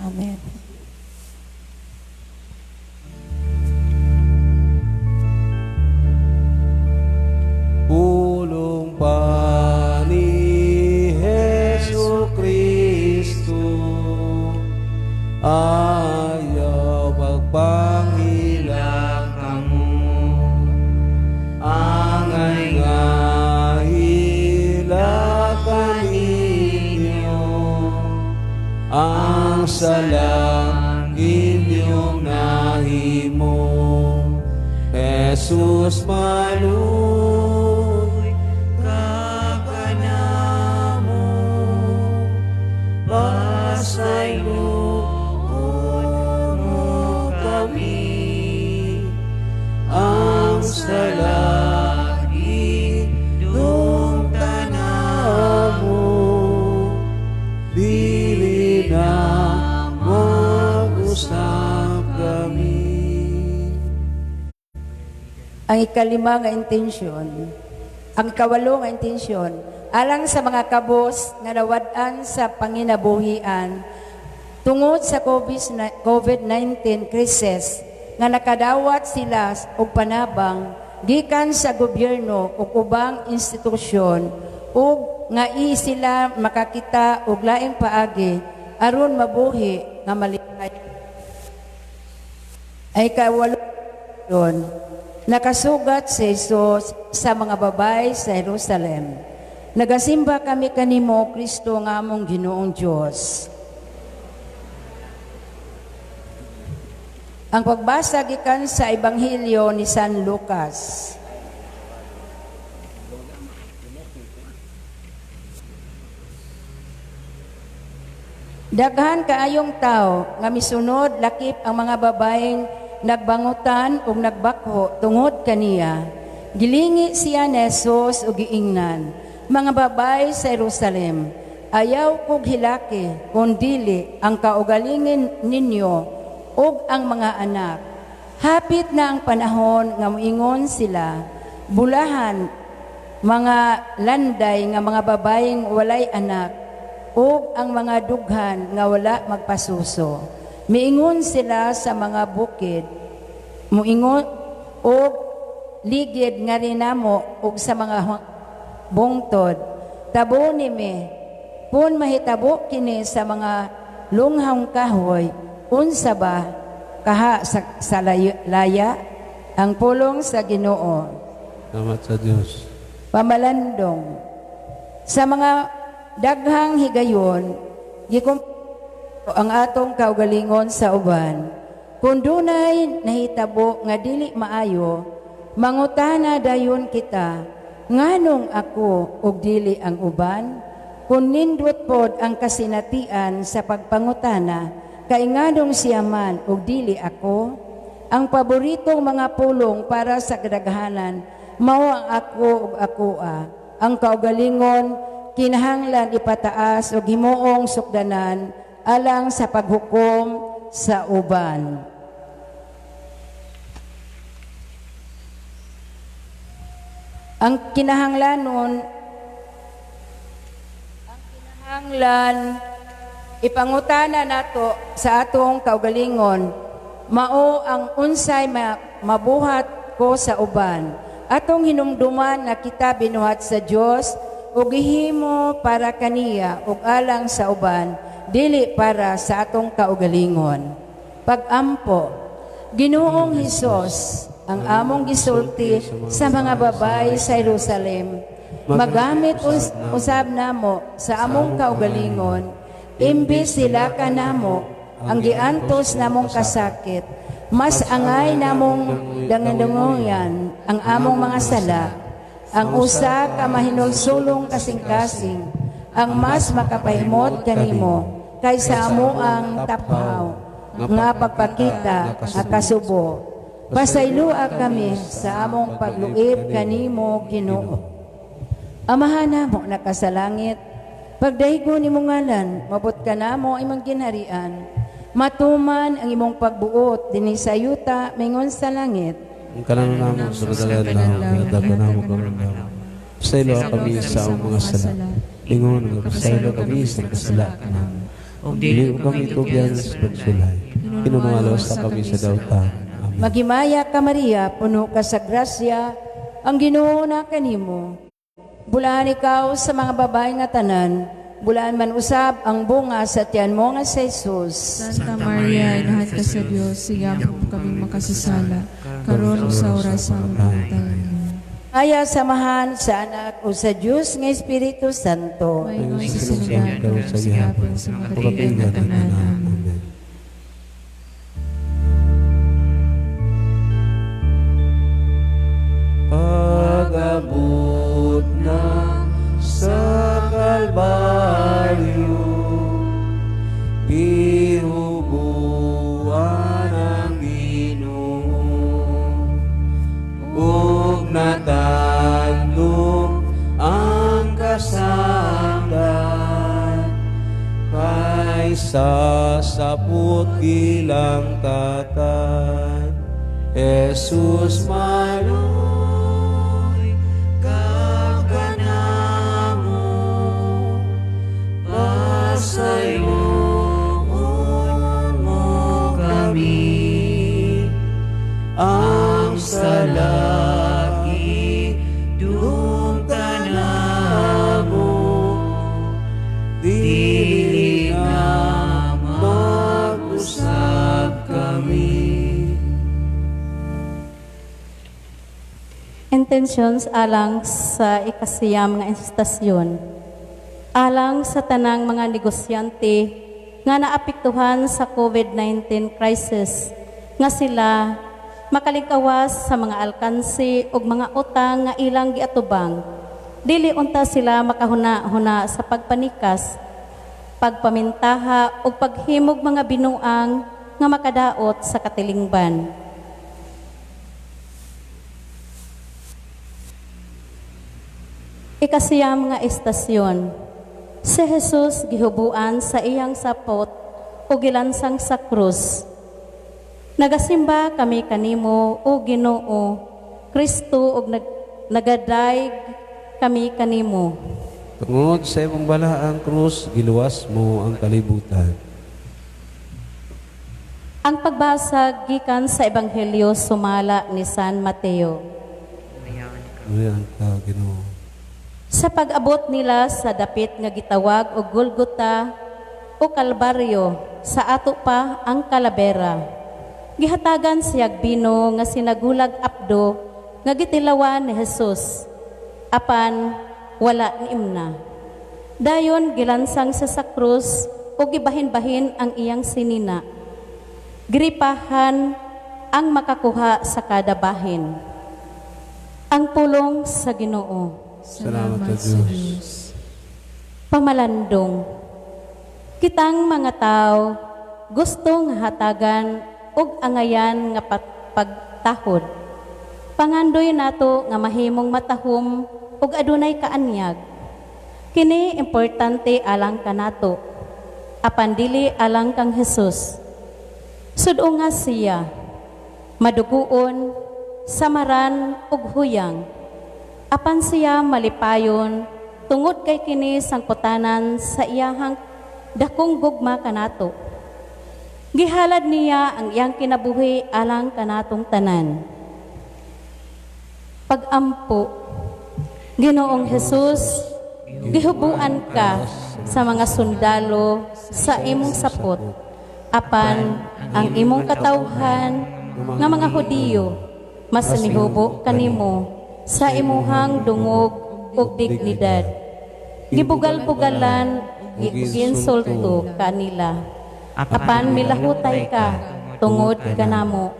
Amen. Pulong pa ni Hesu Kristo, ayaw pagpanghila kamo, angay nga hilakan ninyo ang sala inyong nahimo. Jesus maluoy ka kanamo, pasayloon mo kami, ang sala idungtan namo, dili na mag-usab kami. Ang ikalima nga intensyon, ang ikawalo nga intensyon, alang sa mga kabos nga nawad-an sa panginabuhian tungod sa COVID-19 crisis nga nakadawat sila og panabang gikan sa gobyerno ug ubang institusyon ug nga i sila makakita og laing paagi aron mabuhi nga malipay. Ay kawalo yun, nakasugat si Jesus sa mga babae sa Jerusalem. Nagasimba kami kanimo, Kristo nga among Ginoong Dios. Ang pagbasa gikan sa Ebanghelyo ni San Lucas. Daghan kaayong tao nga misunod lakip ang mga babaeng nagbangutan ug nagbakho tungod kaniya. Gilingi siya ni Jesus ug giingnan, mga babae sa Jerusalem, ayaw kog hilaki kun dili ang kaugalingin ninyo ug ang mga anak. Hapit na ang panahon nga moingon sila, bulahan mga landay nga mga babaeng walay anak ug ang mga dughan nga wala magpasuso. Miingon sila sa mga bukid, muingon og ligid nga rinamo ug sa mga bungtod. Tabo nimi, pun mahitabo kini sa mga lunghang kahoy, unsa ba kaha sa laya? Ang pulong sa Ginoo. Salamat sa Dios. Pamalandong. Sa mga daghang higayon, gikum ang atong kaugalingon sa uban. Kung dunay nahitabo nga dili maayo, mangutana dayon kita, nganong ako ug dili ang uban? Kung nindot pod ang kasinatian sa pagpangutana, kay nganong siya man ug dili ako? Ang paboritong mga pulong para sa kadaghanan, mao ang ako ug akoa. Ang kaugalingon kinahanglan ipataas ug himuong sukdanan alang sa paghukom sa uban. Ang kinahanglan ipangutana nato sa atong kaugalingon, mao ang unsay mabuhat ko sa uban. Atong hinumduman na kita binuhat sa Dios ug gihimo para kaniya ug alang sa uban, dili para sa atong kaugalingon. Pag-ampo, Ginoong Hesus, ang among gisulti sa mga babae sa Jerusalem, magamit usab namo sa among kaugalingon, imbes sila kanamo ang giantos namong kasakit, mas angay namong dangandangoyan ang among mga sala, ang usa ka mahinulsulong kasing-kasing, ang mas makapahimot kanimo kaysa amo ang taphaw nga pagpakita nga kasubo. Pasayloa kami sa among pagluib kanimo, Ginoo. Amahan namo nakasalangit, pagdahigo nimo ngalan, mabot ka namo imong ginharian. Matuman ang imong pagbuot dinhi sa yuta mingon sa langit. Ang kanano namo sa matag adlaw, ihatag kanamo karong adlaw. Pasayloa kami sa among mga sala. Ingon nga pasaylo kami sa nakasala kanamo. Ug dili mo kami tugyan sa pagsulay. Hinuon luwasa kami sa dautan. Amen. Maghimaya ka, Maria, puno ka sa grasya, ang Ginoo na kanimo. Bulaan ikaw sa mga babae nga tanan, bulaan man usab ang bunga sa tiyan mo nga si Jesus. Santa Maria, inahan ka sa Dios, siga po kaming makasasala, karon ug sa oras sa among kamatayon. Aya sa Amahan, sa Anak o sa Diyos nga Espiritu Santo. Maingon sa sinugdan, karon sa gihapon, sa mga katuigan nga tanan. Amen. Pag-abot na sa Kalbaryo, gihubuan ang Ginoo, ug natandog ang kasanggan, kaysa sapot gilangtatan. Jesus maloy kakanamo, pasayloon mo kami, ang salaki dungtan namo, dili na mag-usab kami. Intentions alang sa 9 nga istasyon. Alang sa tanang mga negosyante nga naapektuhan sa COVID-19 crisis, nga sila makalikawas sa mga alkansi ug mga utang nga ilang giatubang. Dili unta sila makahuna-huna sa pagpanikas, pagpamintaha ug paghimog mga binuang nga makadaot sa katilingban. 9 nga istasyon. Si Jesus gihubuan sa iyang sapot o gilansang sa krus. Nagasimba kami kanimo, o Ginoo, Kristo, ug nagadayeg kami kanimo. Tungod sa imong balaang krus, giluwas mo ang kalibutan. Ang pagbasa gikan sa Ebanghelyo sumala ni San Mateo. Ayan ka, Ginoo. Sa pag-abot nila sa dapit nga gitawag og Golgota o Kalbaryo, sa ato pa ang kalabera. Gihatagan siyag bino nga sinagulag apdo nga gitilawan ni Jesus. Apan wala ni imna. Dayon gilansang siya sa krus o gibahin-bahin ang iyang sinina. Gripahan ang makakuha sa kada bahin. Ang pulong sa Ginoo. Salamat sa Diyos. Pamalandong. Kitang mga tao gusto nga hatagan og angayan nga pagtahod. Pangandoy nato nga mahimong matahom ug adunay kaanyag. Kini importante alang kanato, apan dili alang kang Hesus. Sud-o nga siya, maduguon, samaran ug huyang. Apan siya malipayon tungod kay kini sangputanan sa iyahang dakong gugma kanato. Gihalad niya ang iyang kinabuhi alang kanatong tanan. Pag-ampo, Ginoong Hesus, gihubuan ka sa mga sundalo sa imong sapot, apan ang imong katawhan nga mga Hudiyo mas mihubo kanimo sa imuhang dungog ug dignidad. Gibugal-bugalan, giinsulto kanila. Apan milahutay ka tungod kanamo.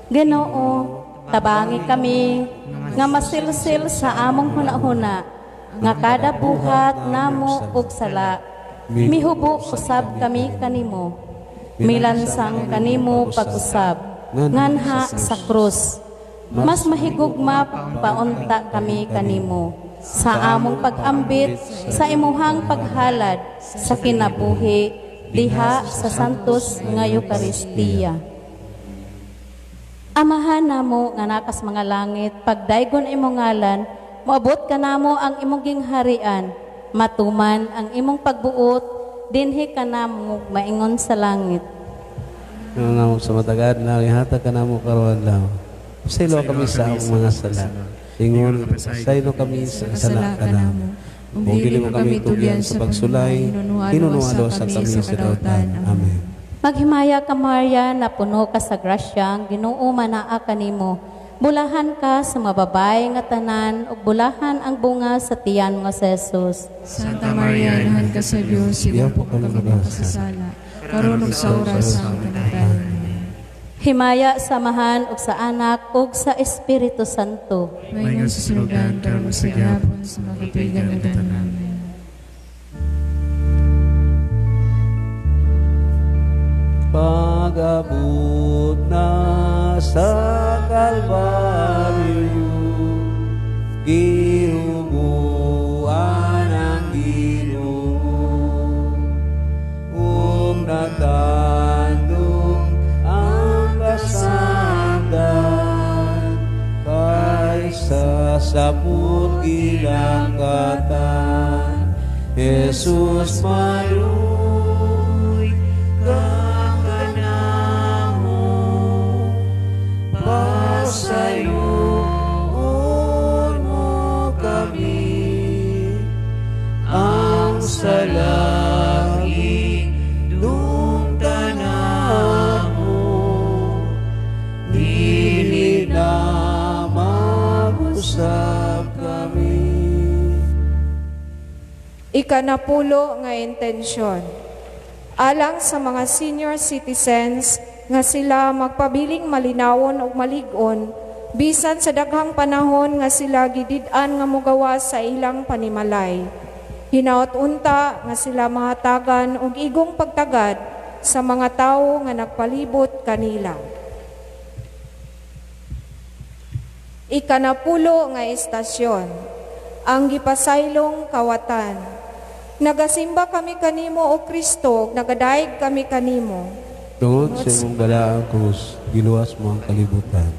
Ginoo, tabangi kami nga masilsil sa among hunahuna nga kada buhat namo ug sala. Mihubo usab kami kanimo. Milansang kanimo pag-usab nganha sa krus. Mas mahigugma paunta kami kanimo sa among pag-ambit sa imuhang paghalad sa kinabuhi diha sa Santos nga Eukaristiya. Amahan namo nga naa kas mga langit, pagdaygon imong ngalan, moabot kanamo ang imong gingharian, matuman ang imong pagbuot dinhi kanamo maingon sa langit. Namo sa matag adlaw, ihatag kanamo karong adlaw. Pasaylo kami sa among mga sala. Ingon, pasaylo kami sa sala kanamo. Ug dili mo kami tugyan sa pagsulay, hinunualos sa kami sa dautan. Amen. Maghimaya ka, Maria, napuno ka sa grasya, ang Ginoo manaa kanimo. Bulahan ka sa mga babae nga tanan, ug bulahan ang bunga sa tiyan mo sa Jesus. Santa Maria, inahan ka sa Dios, Iampo iampo kami makasasala, karon ug sa oras sa among kamatayon. Himaya sa Amahan ug sa Anak ug sa Espiritu Santo. Maingon sa sinugdan, karon ug sa gihapon, sa mga katuigan ug tanan. Amen. Pag-abot na sa Kalbaryo, gihubuan ang Ginoo, ug natandong ang kasandan, kaysa sapot gilangkatan. Jesus maluoy ka kanamo, pasayloon mo kami, ang salagi dungtan namo, dili na mag-usab kami. Ikanapulo nga intensyon. Alang sa mga senior citizens nga sila magpabiling malinawon ug malig-on bisan sa daghang panahon nga sila gidid-an nga mogawas sa ilang panimalay. Hinaot unta nga sila mahatagan og igong pagtagad sa mga tawo nga nagpalibot kanila. Ikanapulo nga istasyon, ang gipasaylong kawatan. Nagasimba kami kanimo, o Kristo, nagadayeg kami kanimo. Tungod sa imong balaang krus, giluwas mo ang kalibutan.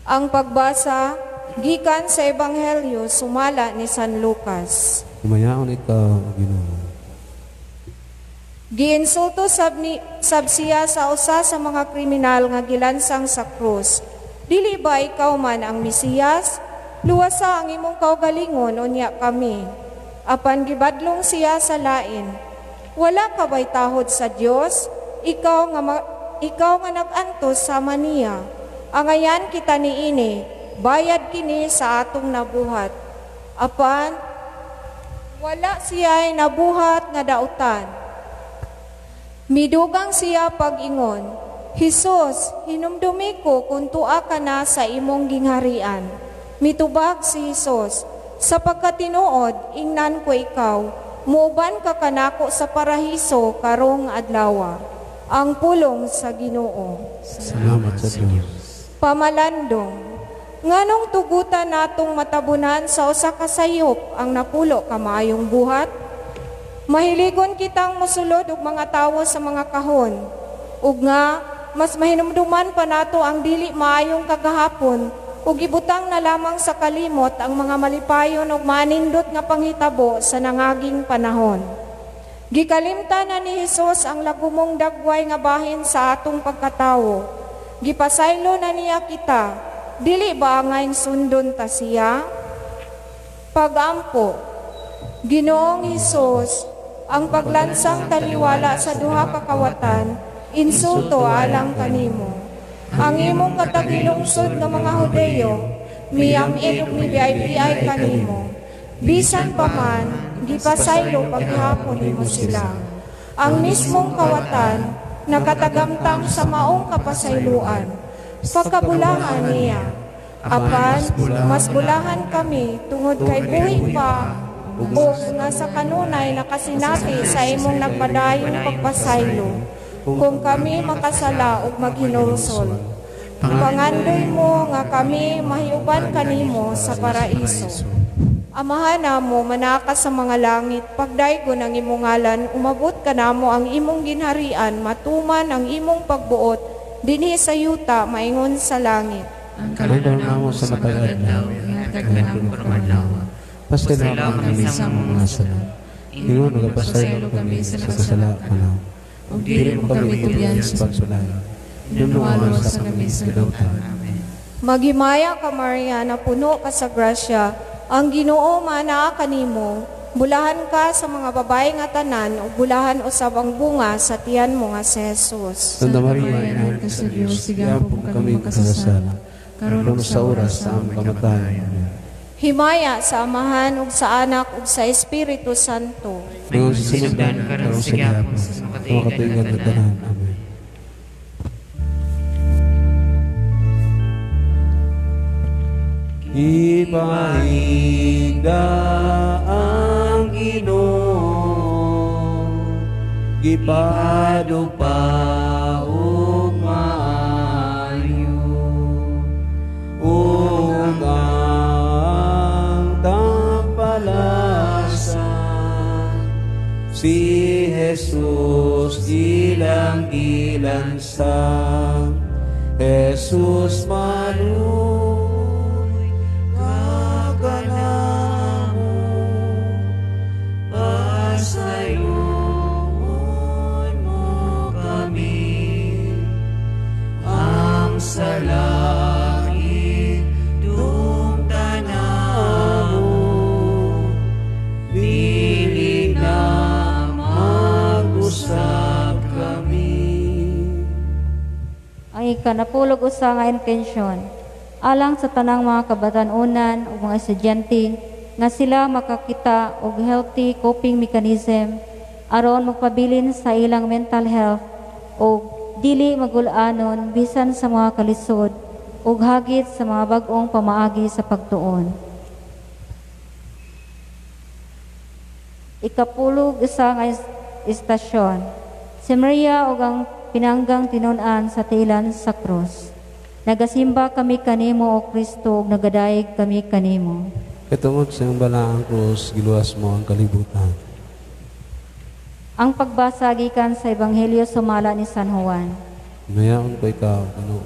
Ang pagbasa gikan sa Ebanghelyo sumala ni San Lucas. Humayaon ikaw, Ginoo. Giinsulto sab siya sa usa sa mga kriminal nga gilansang sa krus. Dili ba ikaw man ang Mesiyas? Luwasa ang imong kaugalingon unya kami. Apan gibadlong siya sa lain. Wala ka ba'y tahod sa Dios? Ikaw nga nag-antos sama niya. Angayan kita niini, bayad kini sa atong nabuhat. Apan wala siya'y nabuhat nga dautan. Midugang siya pag-ingon, Hesus, hinumdumi ko kung tua ka na sa imong gingharian. Mitubag si Hesus, sa pagkatinuod, ingnan ko ikaw, muuban ka kanako sa parahiso karong adlawa. Ang pulong sa Ginoo. Salamat sa Dios. Pamalandong, nganong tugutan natong matabunan sa usa ka sayop ang napulo ka maayong buhat? Mahiligon kitang mosulod og mga tawo sa mga kahon, ug nga mas mahinumduman pa nato ang dili maayong kagahapon ug ibutang na lamang sa kalimot ang mga malipayon ug manindot nga panghitabo sa nangaging panahon. Gikalimtan na ni Hesus ang lagumong dagway nga bahin sa atong pagkatawo. Gipasaylo na niya kita, dili ba angayng sundon ta siya? Pagampo, Ginoong Hesus, ang paglansang taliwala sa duha ka kawatan, insulto alang kanimo. Ang imong katagilungsod nga mga Hudeyo, miyam-in ug mibiay-biay kanimo. Bisan pa man, gipasaylo paghapon nimo sila. Ang mismong kawatan, nakatagamtang sa maong kapasayloan. Pagkabulahan niya, apan mas bulahan kami tungod kay buhi pa o nga sa kanunay nakasinati sa imong nagpadayong pagpasaylo. Kung kami makasala ug maghinulsol, pangandoy mo nga kami mahiuban kanimo sa paraiso. Amahan namo, manaka sa mga langit, pagdaygon ang imong ngalan, umabot kanamo ang imong ginharian, matuman ang imong pagbuot dinhi sa yuta maingon sa langit. Ang Kalinaw namo sa matag adlaw, ihatag kanamo karong adlaw. Pasayloa kami sa among mga sala. Ingon nagapasaylo kami sa nakasala kanamo. Ug dili mo kami tubyan sa pagsulay. Hinumduman sa kami sa kadautan. Maghimaya ka, Maria, na puno ka sa grasya, ang Ginoo maanaa kanimo. Bulahan ka sa mga babae nga tanan, ug bulahan usab ang bunga sa tiyan mo nga si Jesus. Santa Maria, Inahan ka sa Dios, sigampo kami makasasala, karon karon sa oras sa among kamatayon. Amen. Himaya sa Amahan ug sa Anak ug sa Espiritu Santo. Ingon sa sinugdan, karon sa gihapon, sa makatuigan nga tanan. Amen. Ipahigda ang Ginoo, gipadupa og maayo, ug ang tampalasan, si Jesus ilang gilansang. Jesus maluoy kanamo, pasayloon mo kami, ang sala idumtan namo, dili na mag-usab kami. Ang 61 nga intensyon alang sa tanang mga kabatan-unan ug mga estudyante nga sila makakita og healthy coping mechanism aron magpabilin sa ilang mental health ug dili magul-anon bisan sa mga kalisod ug hagit sa mga bag-ong pamaagi sa pagtuon. 11 nga istasyon. Si Maria ug ang pinanggang tinun-an sa tiilan sa krus. Nagasimba kami kanimo, o Kristo, ug nagadayeg kami kanimo. Kay tungod sa iyong balaang krus, giluwas mo ang kalibutan. Ang pagbasa gikan sa Ebanghelyo sumala ni San Juan. Mayaon ko ikaw, Ginoo.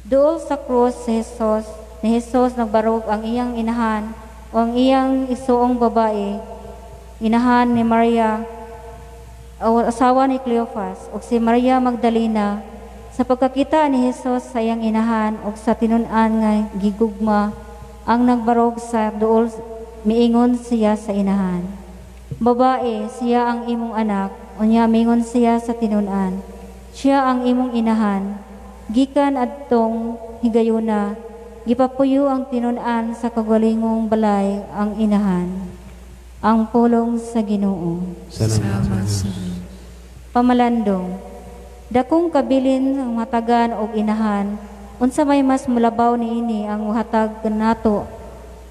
Duol sa krus si Jesus, ni Jesus nagbarog ang iyang inahan o ang iyang isuong babae, inahan ni Maria, o asawa ni Cleophas, ug si Maria Magdalena. Sa pagkakita ni Jesus sa iyang inahan ug sa tinun-an nga gigugma ang nagbarog sa duol, miingon siya sa inahan, "Babae, siya ang imong anak." Unya miingon siya sa tinun-an, "Siya ang imong inahan." Gikan adtong higayuna, gipapuyo ang tinun-an sa kagalingong balay ang inahan. Ang pulong sa Ginoo. Salamat sa Dios. Pamalandong. Dakong kabilin ang hatagan og inahan, unsa may mas mulabaw niini ang hatag nato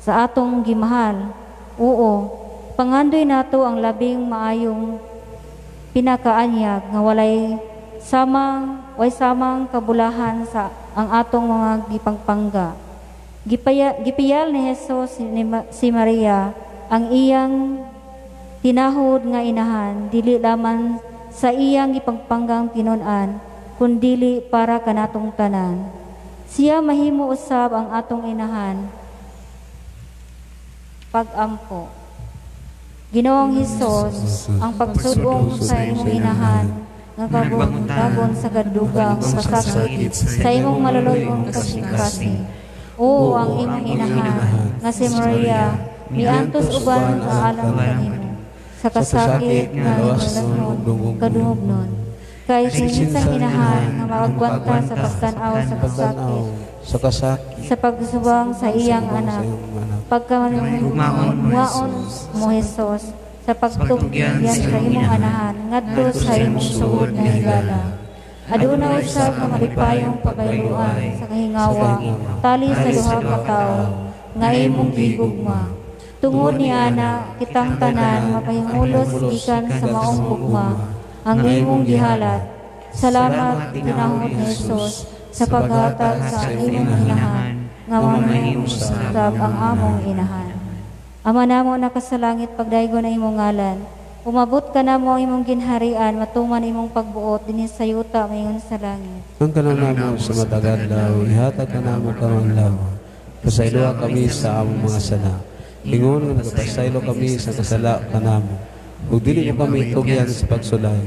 sa atong gimahal? Oo, pangandoy nato ang labing maayong pinakaanyag nga walay samang way samang kabulahan sa ang atong mga gipangpangga. Gipiyal ni Jesus si Maria ang iyang tinahod nga inahan, dili laman sa iyang gipangpanggang tinun-an, kundili para kanatong tanan. Siya mahimo usab ang atong inahan. Pag-ampo. Ginoong Hesus, ang pagsudong sa imong inahan, nga kagon sa kadugang kasakit sa imong maluluy-ong kasing-kasing. O ang imong inahan, nga si Maria, miantos uban kaalam kanimo sa kasakit nga lawas kadungognon. Kay sinsang inahan nga makagwanta sa pagtan-aw sa kasakit, sa kasakit, sa pagsubang sa iyang anak. Pagkamuwaon mo, Jesus, sa pagtugyan sa imong anahan ngadto sa imong suod nga higala. Aduna usab nga malipayong pabayluan sa kahingawa tali sa duha ka tawo nga imong gigugma. Tungod ni ana, kitang tanan mapahingulos gikan sa maong gugma ang imong gihalat. Salamat, tinahod ni Jesus, sa paghatag sa imong inahan nga mamahimo usab ang among inahan. Ama namo nakasalangit, pagdaygo na imong ngalan. Umabot kanamo ang imong ginharian, matuman imong pagbuot dinhi sa yuta maingon sa langit. Ang kanang namo sa matag adlaw, ihatag kanamo karong adlaw. Pasayloa kami sa among mga sala. Ingon nga nagapasaylo kami sa kasala kanamo. Ug dili mo kami tugyan sa pagsulay.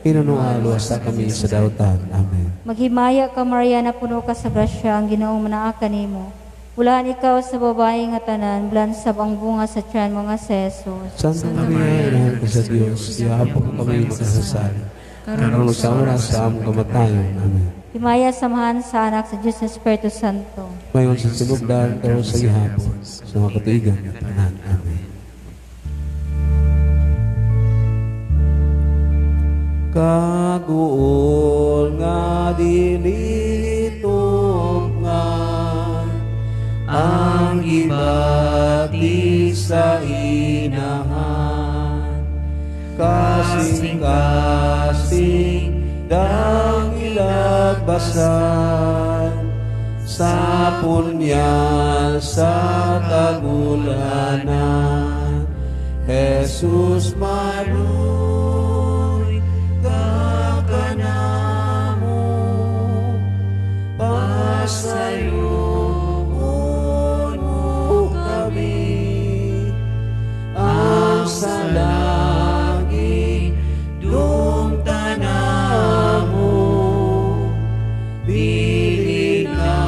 Hinunua luwasa kami sa dautan. Amen. Maghimaya ka, Maria, na puno ka sa grasya, ang Ginoong manaa kanimo. Bulahan ikaw sa babae nga tanan, bulahan sab ang bunga sa tiyan mo nga si Jesus. Santa Maria, Inahan ka sa Dios, ihapo kami makasasala. Karon sa oras sa among kamatayon. Amen. Himaya sa Amahan, sa Anak, sa Diyos sa Espiritu Santo. Mayon sa sinugdan, karon sa gihapon, sa mga katuigan nga tanan. Amen. Kaguol nga dili tupngan ang gibati sa inahan, kasing-kasing dang ilagbasan sa punyal sa tagulanan. Jesus maluy ka kanamo, pasayloon mo kami ang salagi dungtan namo, dili na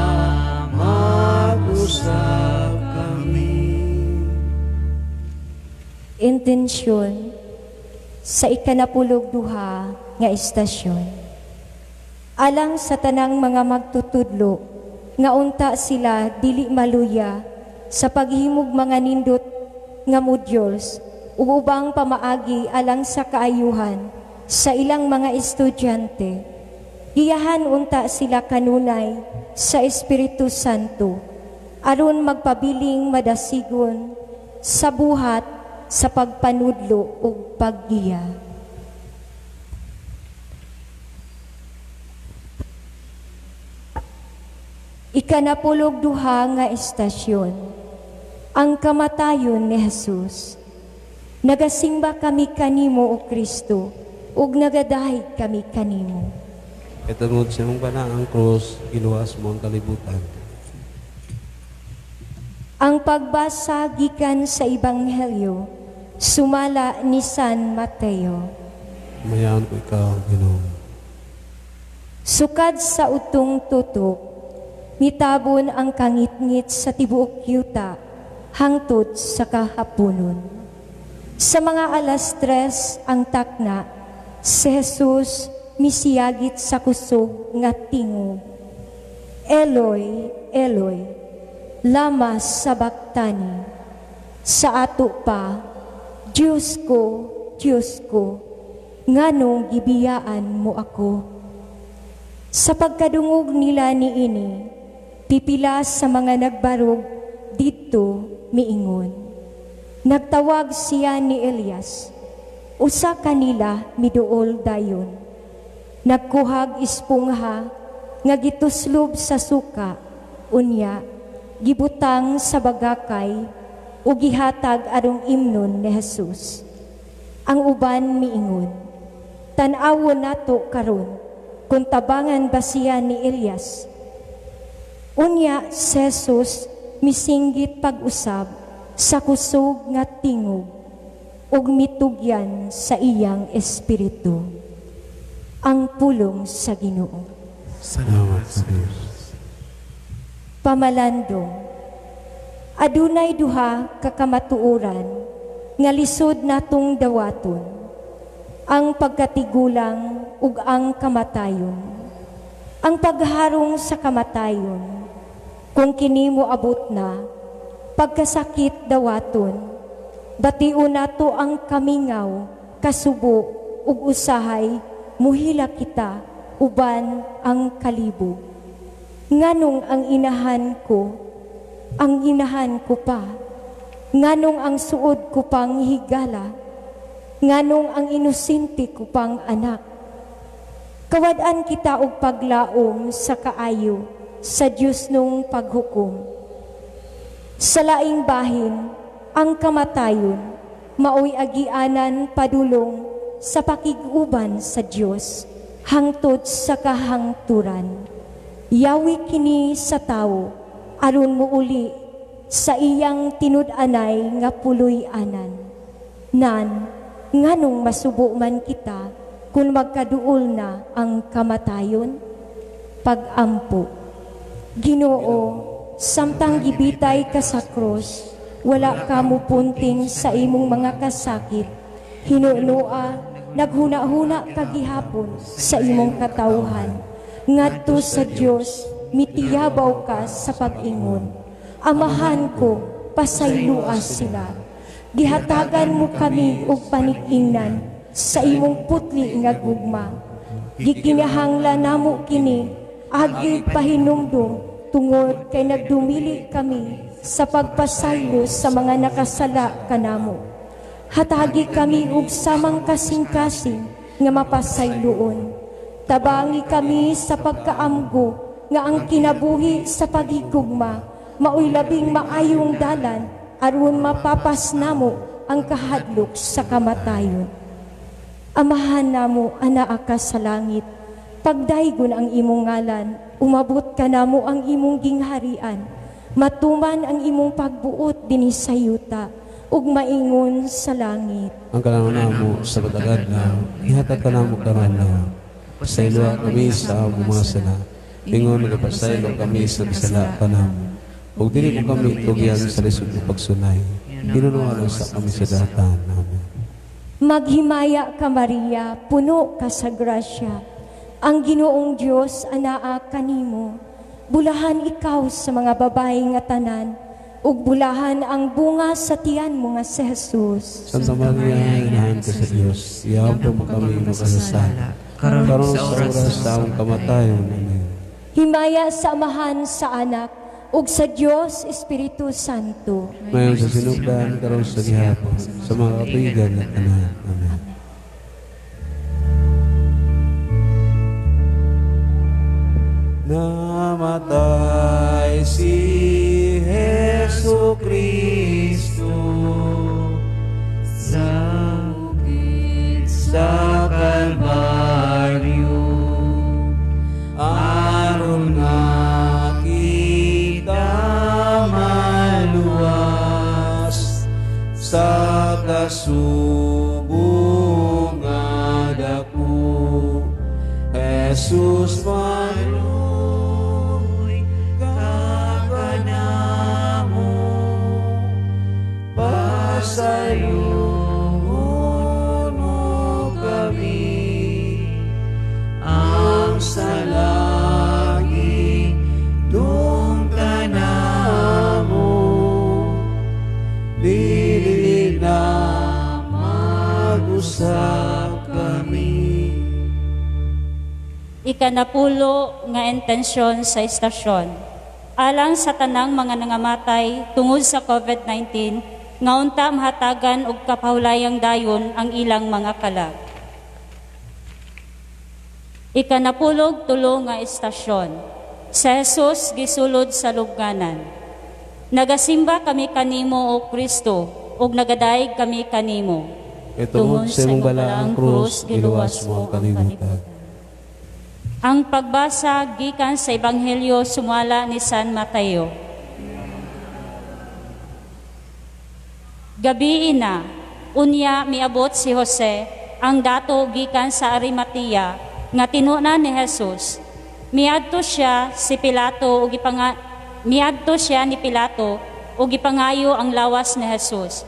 mag-usab kami. Intensyon sa 12 nga istasyon. Alang sa tanang mga magtutudlo, nga unta sila dili maluya sa paghimog mga nindot nga modules ug ubang pamaagi alang sa kaayuhan sa ilang mga estudyante. Giyahan unta sila kanunay sa Espiritu Santo aron magpabiling madasigon sa buhat sa pagpanudlo ug paggiya. 12 nga istasyon, ang kamatayon ni Jesus. Nagasimba kami kanimo, O Kristo, ug nagadahig kami kanimo. Katungod sa imong panaang krus, giluwas mo ang kalibutan. Ang pagbasa gikan sa Ebanghelyo sumala ni San Mateo. Mayaon ko ikaw, Ginoo. Sukad sa utong tutok, mitabon ang kangitngit sa tibuok yuta hangtod sa kahaponon. Sa mga 3:00 ang takna, si Jesus misiyagit sa kusog nga tingog. Eloi, Eloi, lama sabachthani. Sa ato pa, Diyos ko, Diyos ko, nganong gibiyaan mo ako? Sa pagkadungog nila niini, pipila sa mga nagbarog didto miingon. Nagtawag siya ni Elias, usa kanila miduol dayon. Nagkuhag espongha nga gituslob sa suka, unya gibutang sa bagakay ug gihatag arong imnon ni Jesus. Ang uban miingon, tan-awon nato karon kung tabangan ba siya ni Elias. Unya si Jesus misinggit pag-usab sa kusog nga tingog ug mitugyan sa iyang espiritu. Ang pulong sa Ginoo. Salamat sa Dios. Pamalandong, adunay duha ka kamatuoran nga lisod natong dawaton, ang pagkatigulang ug ang kamatayon. Ang pagharong sa kamatayon, kung kini moabot na, pagkasakit dawaton, bation nato ang kamingaw, kasubo ug usahay muhila kita uban ang kalibog. Nganong ang inahan ko, ang inahan ko pa, nganong ang suod ko pang higala, nganong ang inosente ko pang anak. Kawad-an kita og paglaom sa kaayo sa Dios nung paghukom. Sa laing bahin, ang kamatayon, Maoy agianan padulong sa pakig-uban sa Dios hangtod sa kahangturan. Yawi kini sa tawo aron muuli sa iyang tinud-anay nga puloy-anan. Nan, nganong masubo man kita kung magkaduol na ang kamatayon? Pag-ampo. Ginoo, samtang gibitay ka sa krus, wala ka mupunting sa imong mga kasakit. Hinunua, naghuna-huna ka gihapon sa imong katawhan. Ngadto sa Dios, mitiyabaw ka sa pag-ingon. Amahan ko, pasaylua sila. Gihatagan mo kami og panig-ingnan sa imong putli nga gugma. Gikinahanglan namo kini, agi pahinumdum tungod kay nagdumili kami sa pagpasaylo sa mga nakasala kanamo. Hatagi kami og samang kasing-kasing nga mapasayloon. Tabangi kami sa pagkaamgo nga ang kinabuhi sa paghigugma maoy labing maayong dalan aron mapapas namo ang kahadlok sa kamatayon. Amahan namo, anaa ka sa langit, pagdaygon ang imong ngalan, umabot ka namo ang imong gingharian, matuman ang imong pagbuot dinhi sa yuta ug maingon sa langit. Ang kalangan namo sa matag adlaw, ihatag kanamo karon adlaw. Pasayloa kami sa among mga sala. Ingon nagapasaylo kami sa bisala kanamo. Ug dili mo kami tugyan sa lisod ng pagsunay. Hinunuan sa kami sa datan. Amen. Maghimaya ka, Maria, puno ka sa grasya. Ang Ginoong Dios anaa kanimo. Bulahan ikaw sa mga babae nga tanan, ug bulahan ang bunga sa tiyan mo nga si Jesus. Santa Maria, inahan ka sa Dios. Iampo mo kami makasasala. Karon sa oras sa among kamatayon. Amen. Himaya sa Amahan, sa Anak, ug sa Dios Espiritu Santo. Mayon sa sinugdan, karon sa gihapon, sa mga katuigan at tanan. Amen. Namatay si Jesu Kristo sa bukid sa Kalbaryo, aron nga kita maluwas sa kasubo nga dako. Jesus maluoy ka kanamo, pasayloon mo kami ang salagi dungta namo, dili na mag-usab kami. Ikanapulo nga intensyon sa istasyon. Alang sa tanang mga nangamatay tungod sa COVID-19, nga unta mahatagan og kapahulayang dayon ang ilang mga kalag. Ikanapulog tulo nga istasyon. Sa Jesus gisulod sa lubnganan. Nagasimba kami kanimo, o Kristo, ug nagadayeg kami kanimo. Kay tungod sa imong balaang krus, giluwas mo ang kalibutan. Ang pagbasa gikan sa Ebanghelyo sumala ni San Mateo. Gabii na, unya miabot si Jose, ang dato gikan sa Arimatea, nga tinuna ni Jesus. Miadto siya si Pilato ug miadto siya ni Pilato ug gipangayo ang lawas ni Jesus.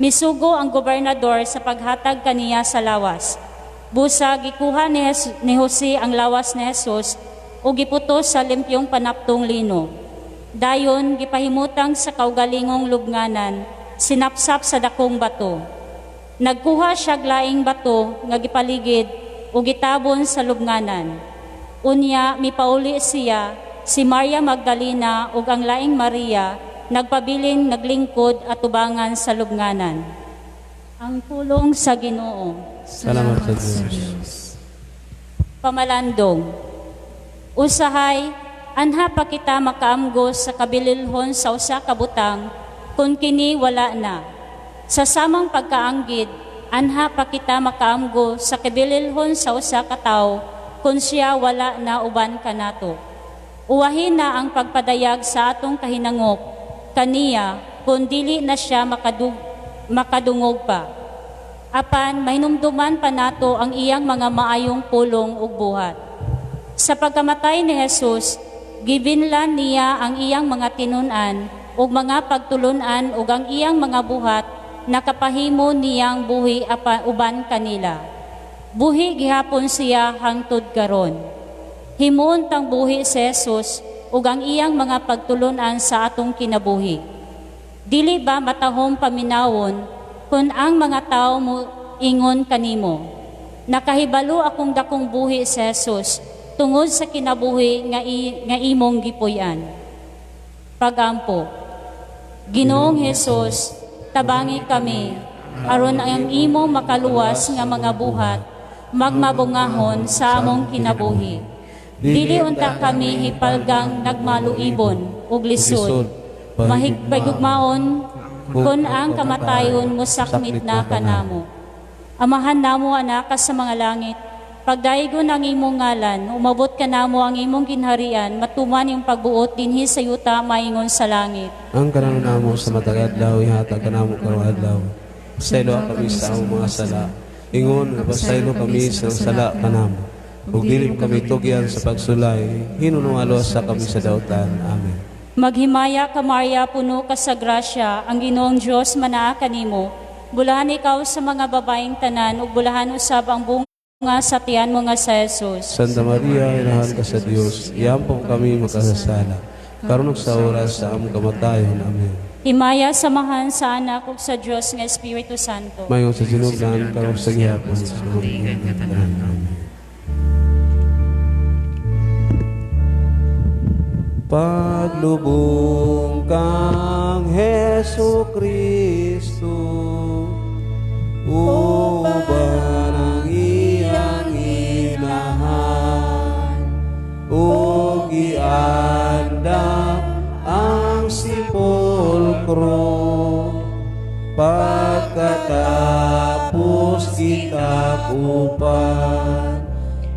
Misugo ang gobernador sa paghatag kaniya sa lawas. Busa gikuha ni Jose ang lawas ni Jesus ug giputos sa limpyong panaptong lino. Dayon gipahimutang sa kaugalingong lubnganan, sinapsap sa dakong bato. Nagkuha siya laing bato nga gipaligid ug gitabon sa lubnganan. Unya mipauli siya si Maria Magdalena ug ang laing Maria nagpabilin naglingkod at tubangan sa lubnganan. Ang pulong sa Ginoo. Salamat sa Diyos. Pamalandong. Usahay, anha pa kita makaamgos sa kabililhon sa usa ka butang, kun kini wala na. Sa samang pagkaanggid, anha pa kita makaamgo sa kibililhon sa usa ka tawo kun siya wala na uban kanato. Uwahin na ang pagpadayag sa atong kahinangop kaniya kung dili na siya makadungog pa. Apan mahinumduman pa nato ang iyang mga maayong pulong ug buhat. Sa pagkamatay ni Jesus, gibinlan niya ang iyang mga tinun-an ug mga pagtulun-an ug ang iyang mga buhat nakapahimo niyang buhi uban kanila. Buhi gihapon siya hangtod karon. Himuon tang buhi si Jesus ug ang iyang mga pagtulun-an sa atong kinabuhi. Dili ba matahom paminawon kun ang mga tawo mo ingon kanimo, nakahibalo akong dakong buhi si Jesus tungod sa kinabuhi nga imong gipuy-an. Pagampo. Ginoong Hesus, tabangi kami aron ang imong makaluwas nga mga buhat magmabungahon sa among kinabuhi. Dili unta kami hipalgang nagmaluibon ug lisod. Mahigpagugmaon kun ang kamatayon mosakmit na kanamo. Amahan namo anak sa mga langit, pagdaygon ang imong ngalan, umabot kanamo ang imong ginharian, matuman imong pagbuot dinhi sa yuta maingon sa langit. Ang kananon namo sa matag adlaw ihatag kanamo karong adlaw. Pasayloa kami sa among mga sala. Ingon nga pasaylo kami sa sala kanamo. Ug dili mo kami tugyan sa pagsulay, hinunungalo sa kami sa dautan. Amen. Maghimaya ka Maria, puno ka sa grasya, ang Ginoong Dios manaa kanimo. Bulahan ikaw sa mga babaeng tanan ug bulahan usab ang bunga sa tiyan mo nga si Jesus. Santa Maria, inahan ka sa Dios, iampo kami makasasala. Karon ug sa oras sa among kamatayon. Amen. Himaya samahan sa Anak ug sa Dios nga Espiritu Santo. Mayon sa sinugdan karon sa gihapon sa tanan. Amen. Paglubong kang Hesu Kristo, uban ang iyang inahan, ug giandam ang sepulkro, pagkatapos gitakupan,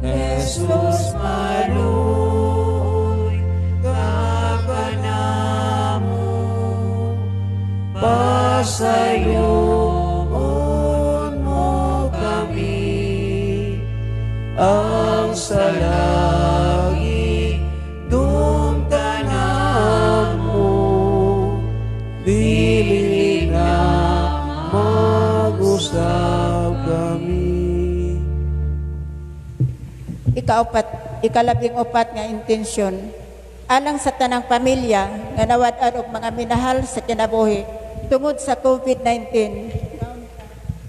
Jesus maluoy kakanamo, pasayloon mo kami, ang salagi dumtanam mo, dili na mag-usab kami. Ikalabing upat nga intensyon, alang sa tanang pamilya nga nawad-an og mga minahal sa kinabuhi tungod sa COVID-19,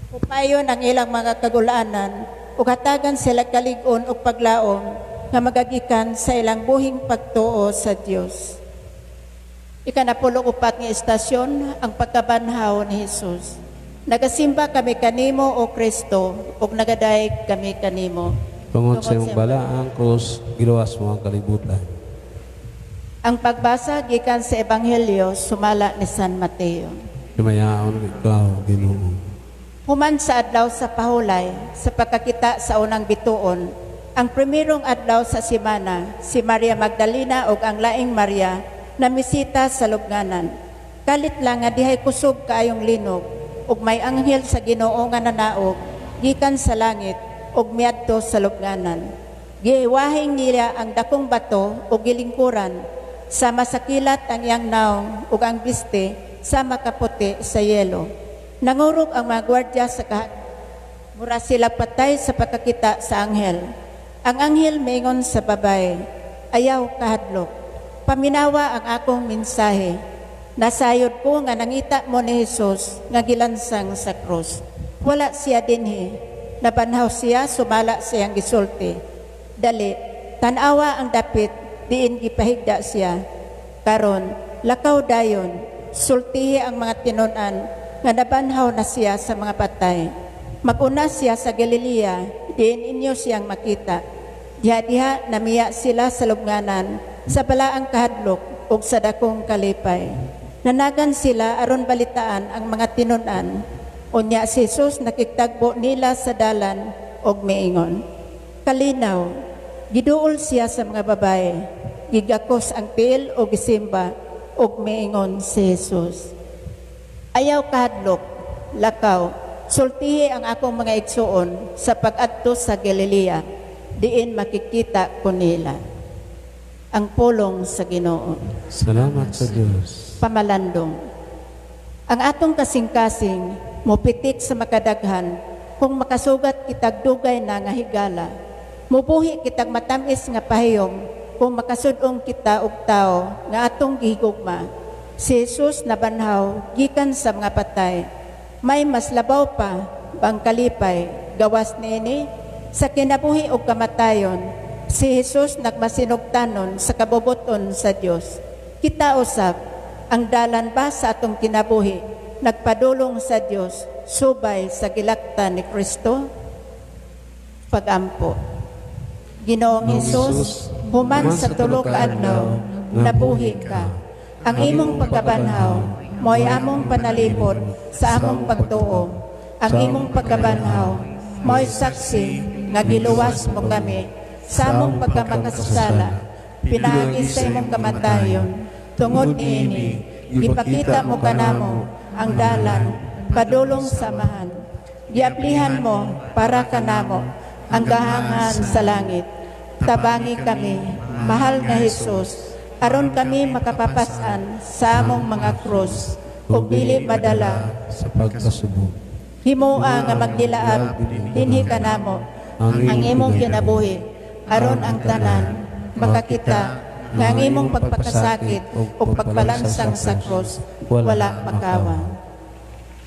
upayon ang ilang mga kagulaanan ug hatagan sila kalig-on ug paglaom nga magagikan sa ilang buhing pagtuo sa Dios. Ikanapulong 4 nga istasyon, ang pagkabanhaw ni Hesus. Nagasimba kami kanimo, O Kristo, ug nagadayeg kami kanimo. Tungod sa imong balaang krus, giluwas mo ang kalibutan. Ang pagbasa gikan sa Ebanghelyo sumala ni San Mateo. Himayaon ikaw, Ginoo. Human sa adlaw sa pahulay, sa pagkakita sa unang bituon, ang primerong adlaw sa semana, si Maria Magdalena ug ang laing Maria namisita sa lubnganan. Kalit lang nga dihay kusog kaayong linog, ug may anghel sa Ginoo nga nanaog gikan sa langit ug miadto sa lubnganan. Giwahing niya ang dakong bato ug gilingkuran sa masakilat ang iyang naong ug ang biste sa makaputi sa yelo. Nangurog ang mga gwardya sa mura sila patay sa pagkakita sa anghel. Ang anghel mingon sa babae, "Ayaw kahadlok. Paminawa ang akong mensahe. Nasayod ko nga nangita mo ni Jesus nga gilansang sa krus. Wala siya dinhi. Nabanhaw siya sumala siyang gisulti. Dali, tanawa ang dapit, diin gipahigda siya. Karon, lakaw dayon, sultihi ang mga tinunan nga nabanhaw na siya sa mga patay. Maguna siya sa Galilea, diin inyo siyang makita." Diha-diha namiya sila sa lubnganan, sa balaang kahadlok ug sa dakong kalipay. Nanagan sila aron balitaan ang mga tinun-an. Unya si Jesus nakigtagbo nila sa dalan og miingon, "Kalinaw." Giduol siya sa mga babae. Gigakos ang tiil og gisimba og miingon si Jesus, "Ayaw kahadlok, lakaw, sultihi ang akong mga igsuon sa pag-adto sa Galilea, diin makikita ko nila." Ang pulong sa Ginoo. Salamat sa Dios. Pamalandong. Ang atong kasing-kasing mopitik sa makadaghan kung makasugat kitag dugay na nga higala. Mubuhi kitag matamis nga pahiyom kung makasud-ong kita og tawo nga atong gihigugma. Si Jesus nabanhaw gikan sa mga patay. May mas labaw pa bang kalipay gawas niini? Sa kinabuhi ug kamatayon, si Jesus nagmasinugtanon sa kabubuton sa Dios. Kita usab, ang dalan ba sa atong kinabuhi nagpadulong sa Dios subay sa gilaktan ni Kristo? Pagampo. Ginoong Hesus, human sa 3 ka adlaw, nabuhi ka. Ang imong pagkabanhaw mo'y among panalipod sa among pagtuo. Ang imong pagkabanhaw mo'y saksi nga giluwas mo kami sa among pagkamakasasala, pinaagi sa imong kamatayon. Tungod niini, gipakita mo kanamo ang dalan padulong sa Amahan. Giablihan mo para kanamo ang gahangan sa langit. Tabangi kami, mahal nga Hesus, aron kami makapapas-an sa among mga krus ug dili madala sa pagkasubo. Himoa nga magdilaab dinhi kanamo ang imong kinabuhi, aron ang tanan makakita nga ang imong pagpakasakit ug pagpalansang sa krus wala makawa.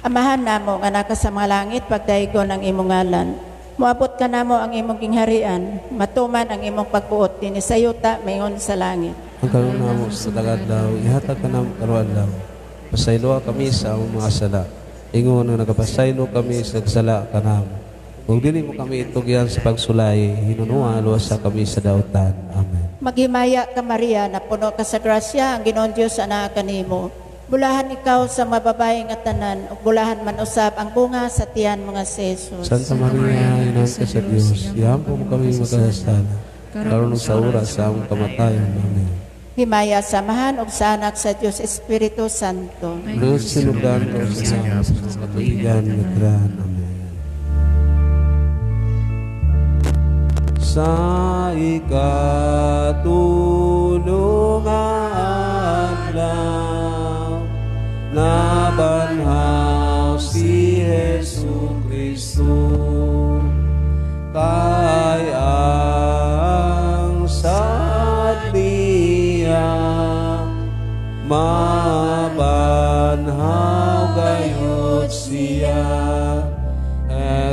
Amahan namo nga naka sa mga langit, pagdaygon ang imong ngalan. Moabot kanamo ang imong gingharian, matuman ang imong pagbuot dinhi sa yuta maingon sa langit. Ang karon namo sa matag adlaw, ihatag kanamo karong adlaw. Pasayloa kami sa among mga sala, ingon nga nagapasaylo kami sa sala kanamo. Ug dili mo kami itugyan sa pagsulay, hinunua luwasa kami sa dautan. Amen. Maghimaya ka, Maria, napuno ka sa grasya, ang Ginoong Dios anaa kanimo. Bulahan ikaw sa mga babae nga tanan, ug bulahan man usab ang bunga sa tiyan mga si Jesus. Santa Maria, inahan ka sa Dios, ihampo mo kami magkasasala, karon sa oras sa among kamatayon. Amen. Himaya sa Amahan ug sa Anak sa Dios Espiritu Santo. Nang sinugdan ko sa katuigan nagran. Amen. Sa ikatulong adlaw, nabanhaw si Jesu Kristo, kay ang sad niya mabanhaw gayud siya.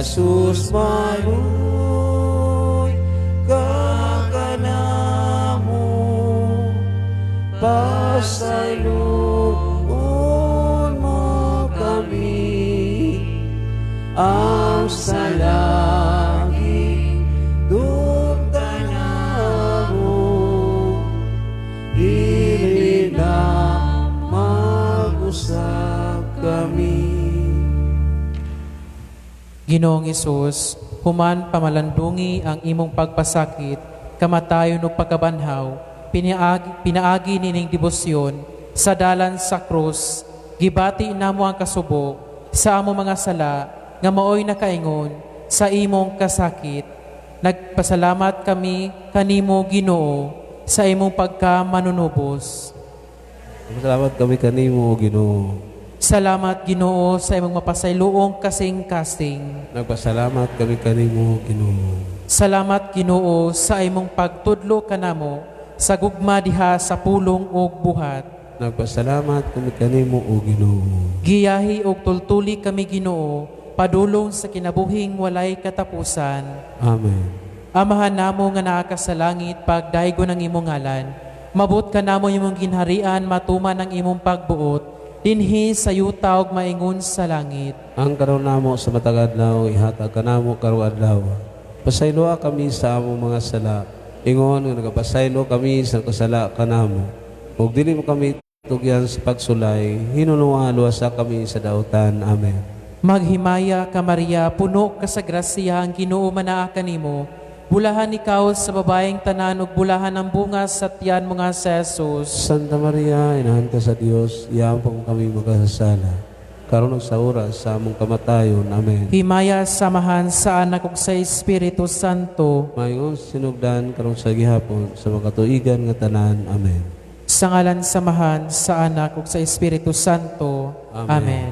Jesus maluy ka kanamo, pasayloon mo kami ang salagi dugtan namo, dili na mag-usab kami. Ginoong Hesus, human pamalandungi ang imong pagpasakit, kamatayon ug pagkabanhaw, pinaagi nining debosyon sa dalan sa krus, gibati namo ang kasubo sa among mga sala nga maoy nakaingon sa imong kasakit. Nagpasalamat kami kanimo, Ginoo, sa imong pagkamanunubos. Salamat kami kanimo, Ginoo. Salamat, Ginoo, sa imong mapasayloong kasing-kasing. Nagpasalamat kami kanimo, Ginoo. Salamat, Ginoo, sa imong pagtudlo kanamo sa gugma diha sa pulong ug buhat. Nagpasalamat kami kanimo, o Ginoo. Giyahi ug tultuli kami, Ginoo, padulong sa kinabuhing walay katapusan. Amen. Amahan namo nga naa ka sa langit, pagdaygon ang imong ngalan. Mabot ka namo imong ginharian, matuman ang imong pagbuot dinhi sa yuta ug maingon sa langit. Ang karon namo sa matag adlaw, ihatag kanamo karong adlaw. Pasayloa kami sa among mga sala, ingon nga nagapasaylo kami sa kasala kanamo. Ug dili mo kami Tugyan sa pagsulay, hinunua luwasa kami sa dautan. Amen. Maghimaya ka, Maria, puno ka sa grasya, ang Ginoo manaa kanimo. Bulahan ikaw sa babaeng tanan ug bulahan ang bunga sa tiyan mo nga si Jesus. Santa Maria, inahan ka sa Dios, iampo mo kami makasasala. Karon ug sa oras sa among kamatayon. Amen. Himaya sa Amahan, sa Anak ug sa Espiritu Santo. Maingon sinugdan karon sa gihapon sa makatuigan nga tanan. Amen. Sa ngalan sa Amahan, sa Anak ug sa Espiritu Santo. Amen. Amen.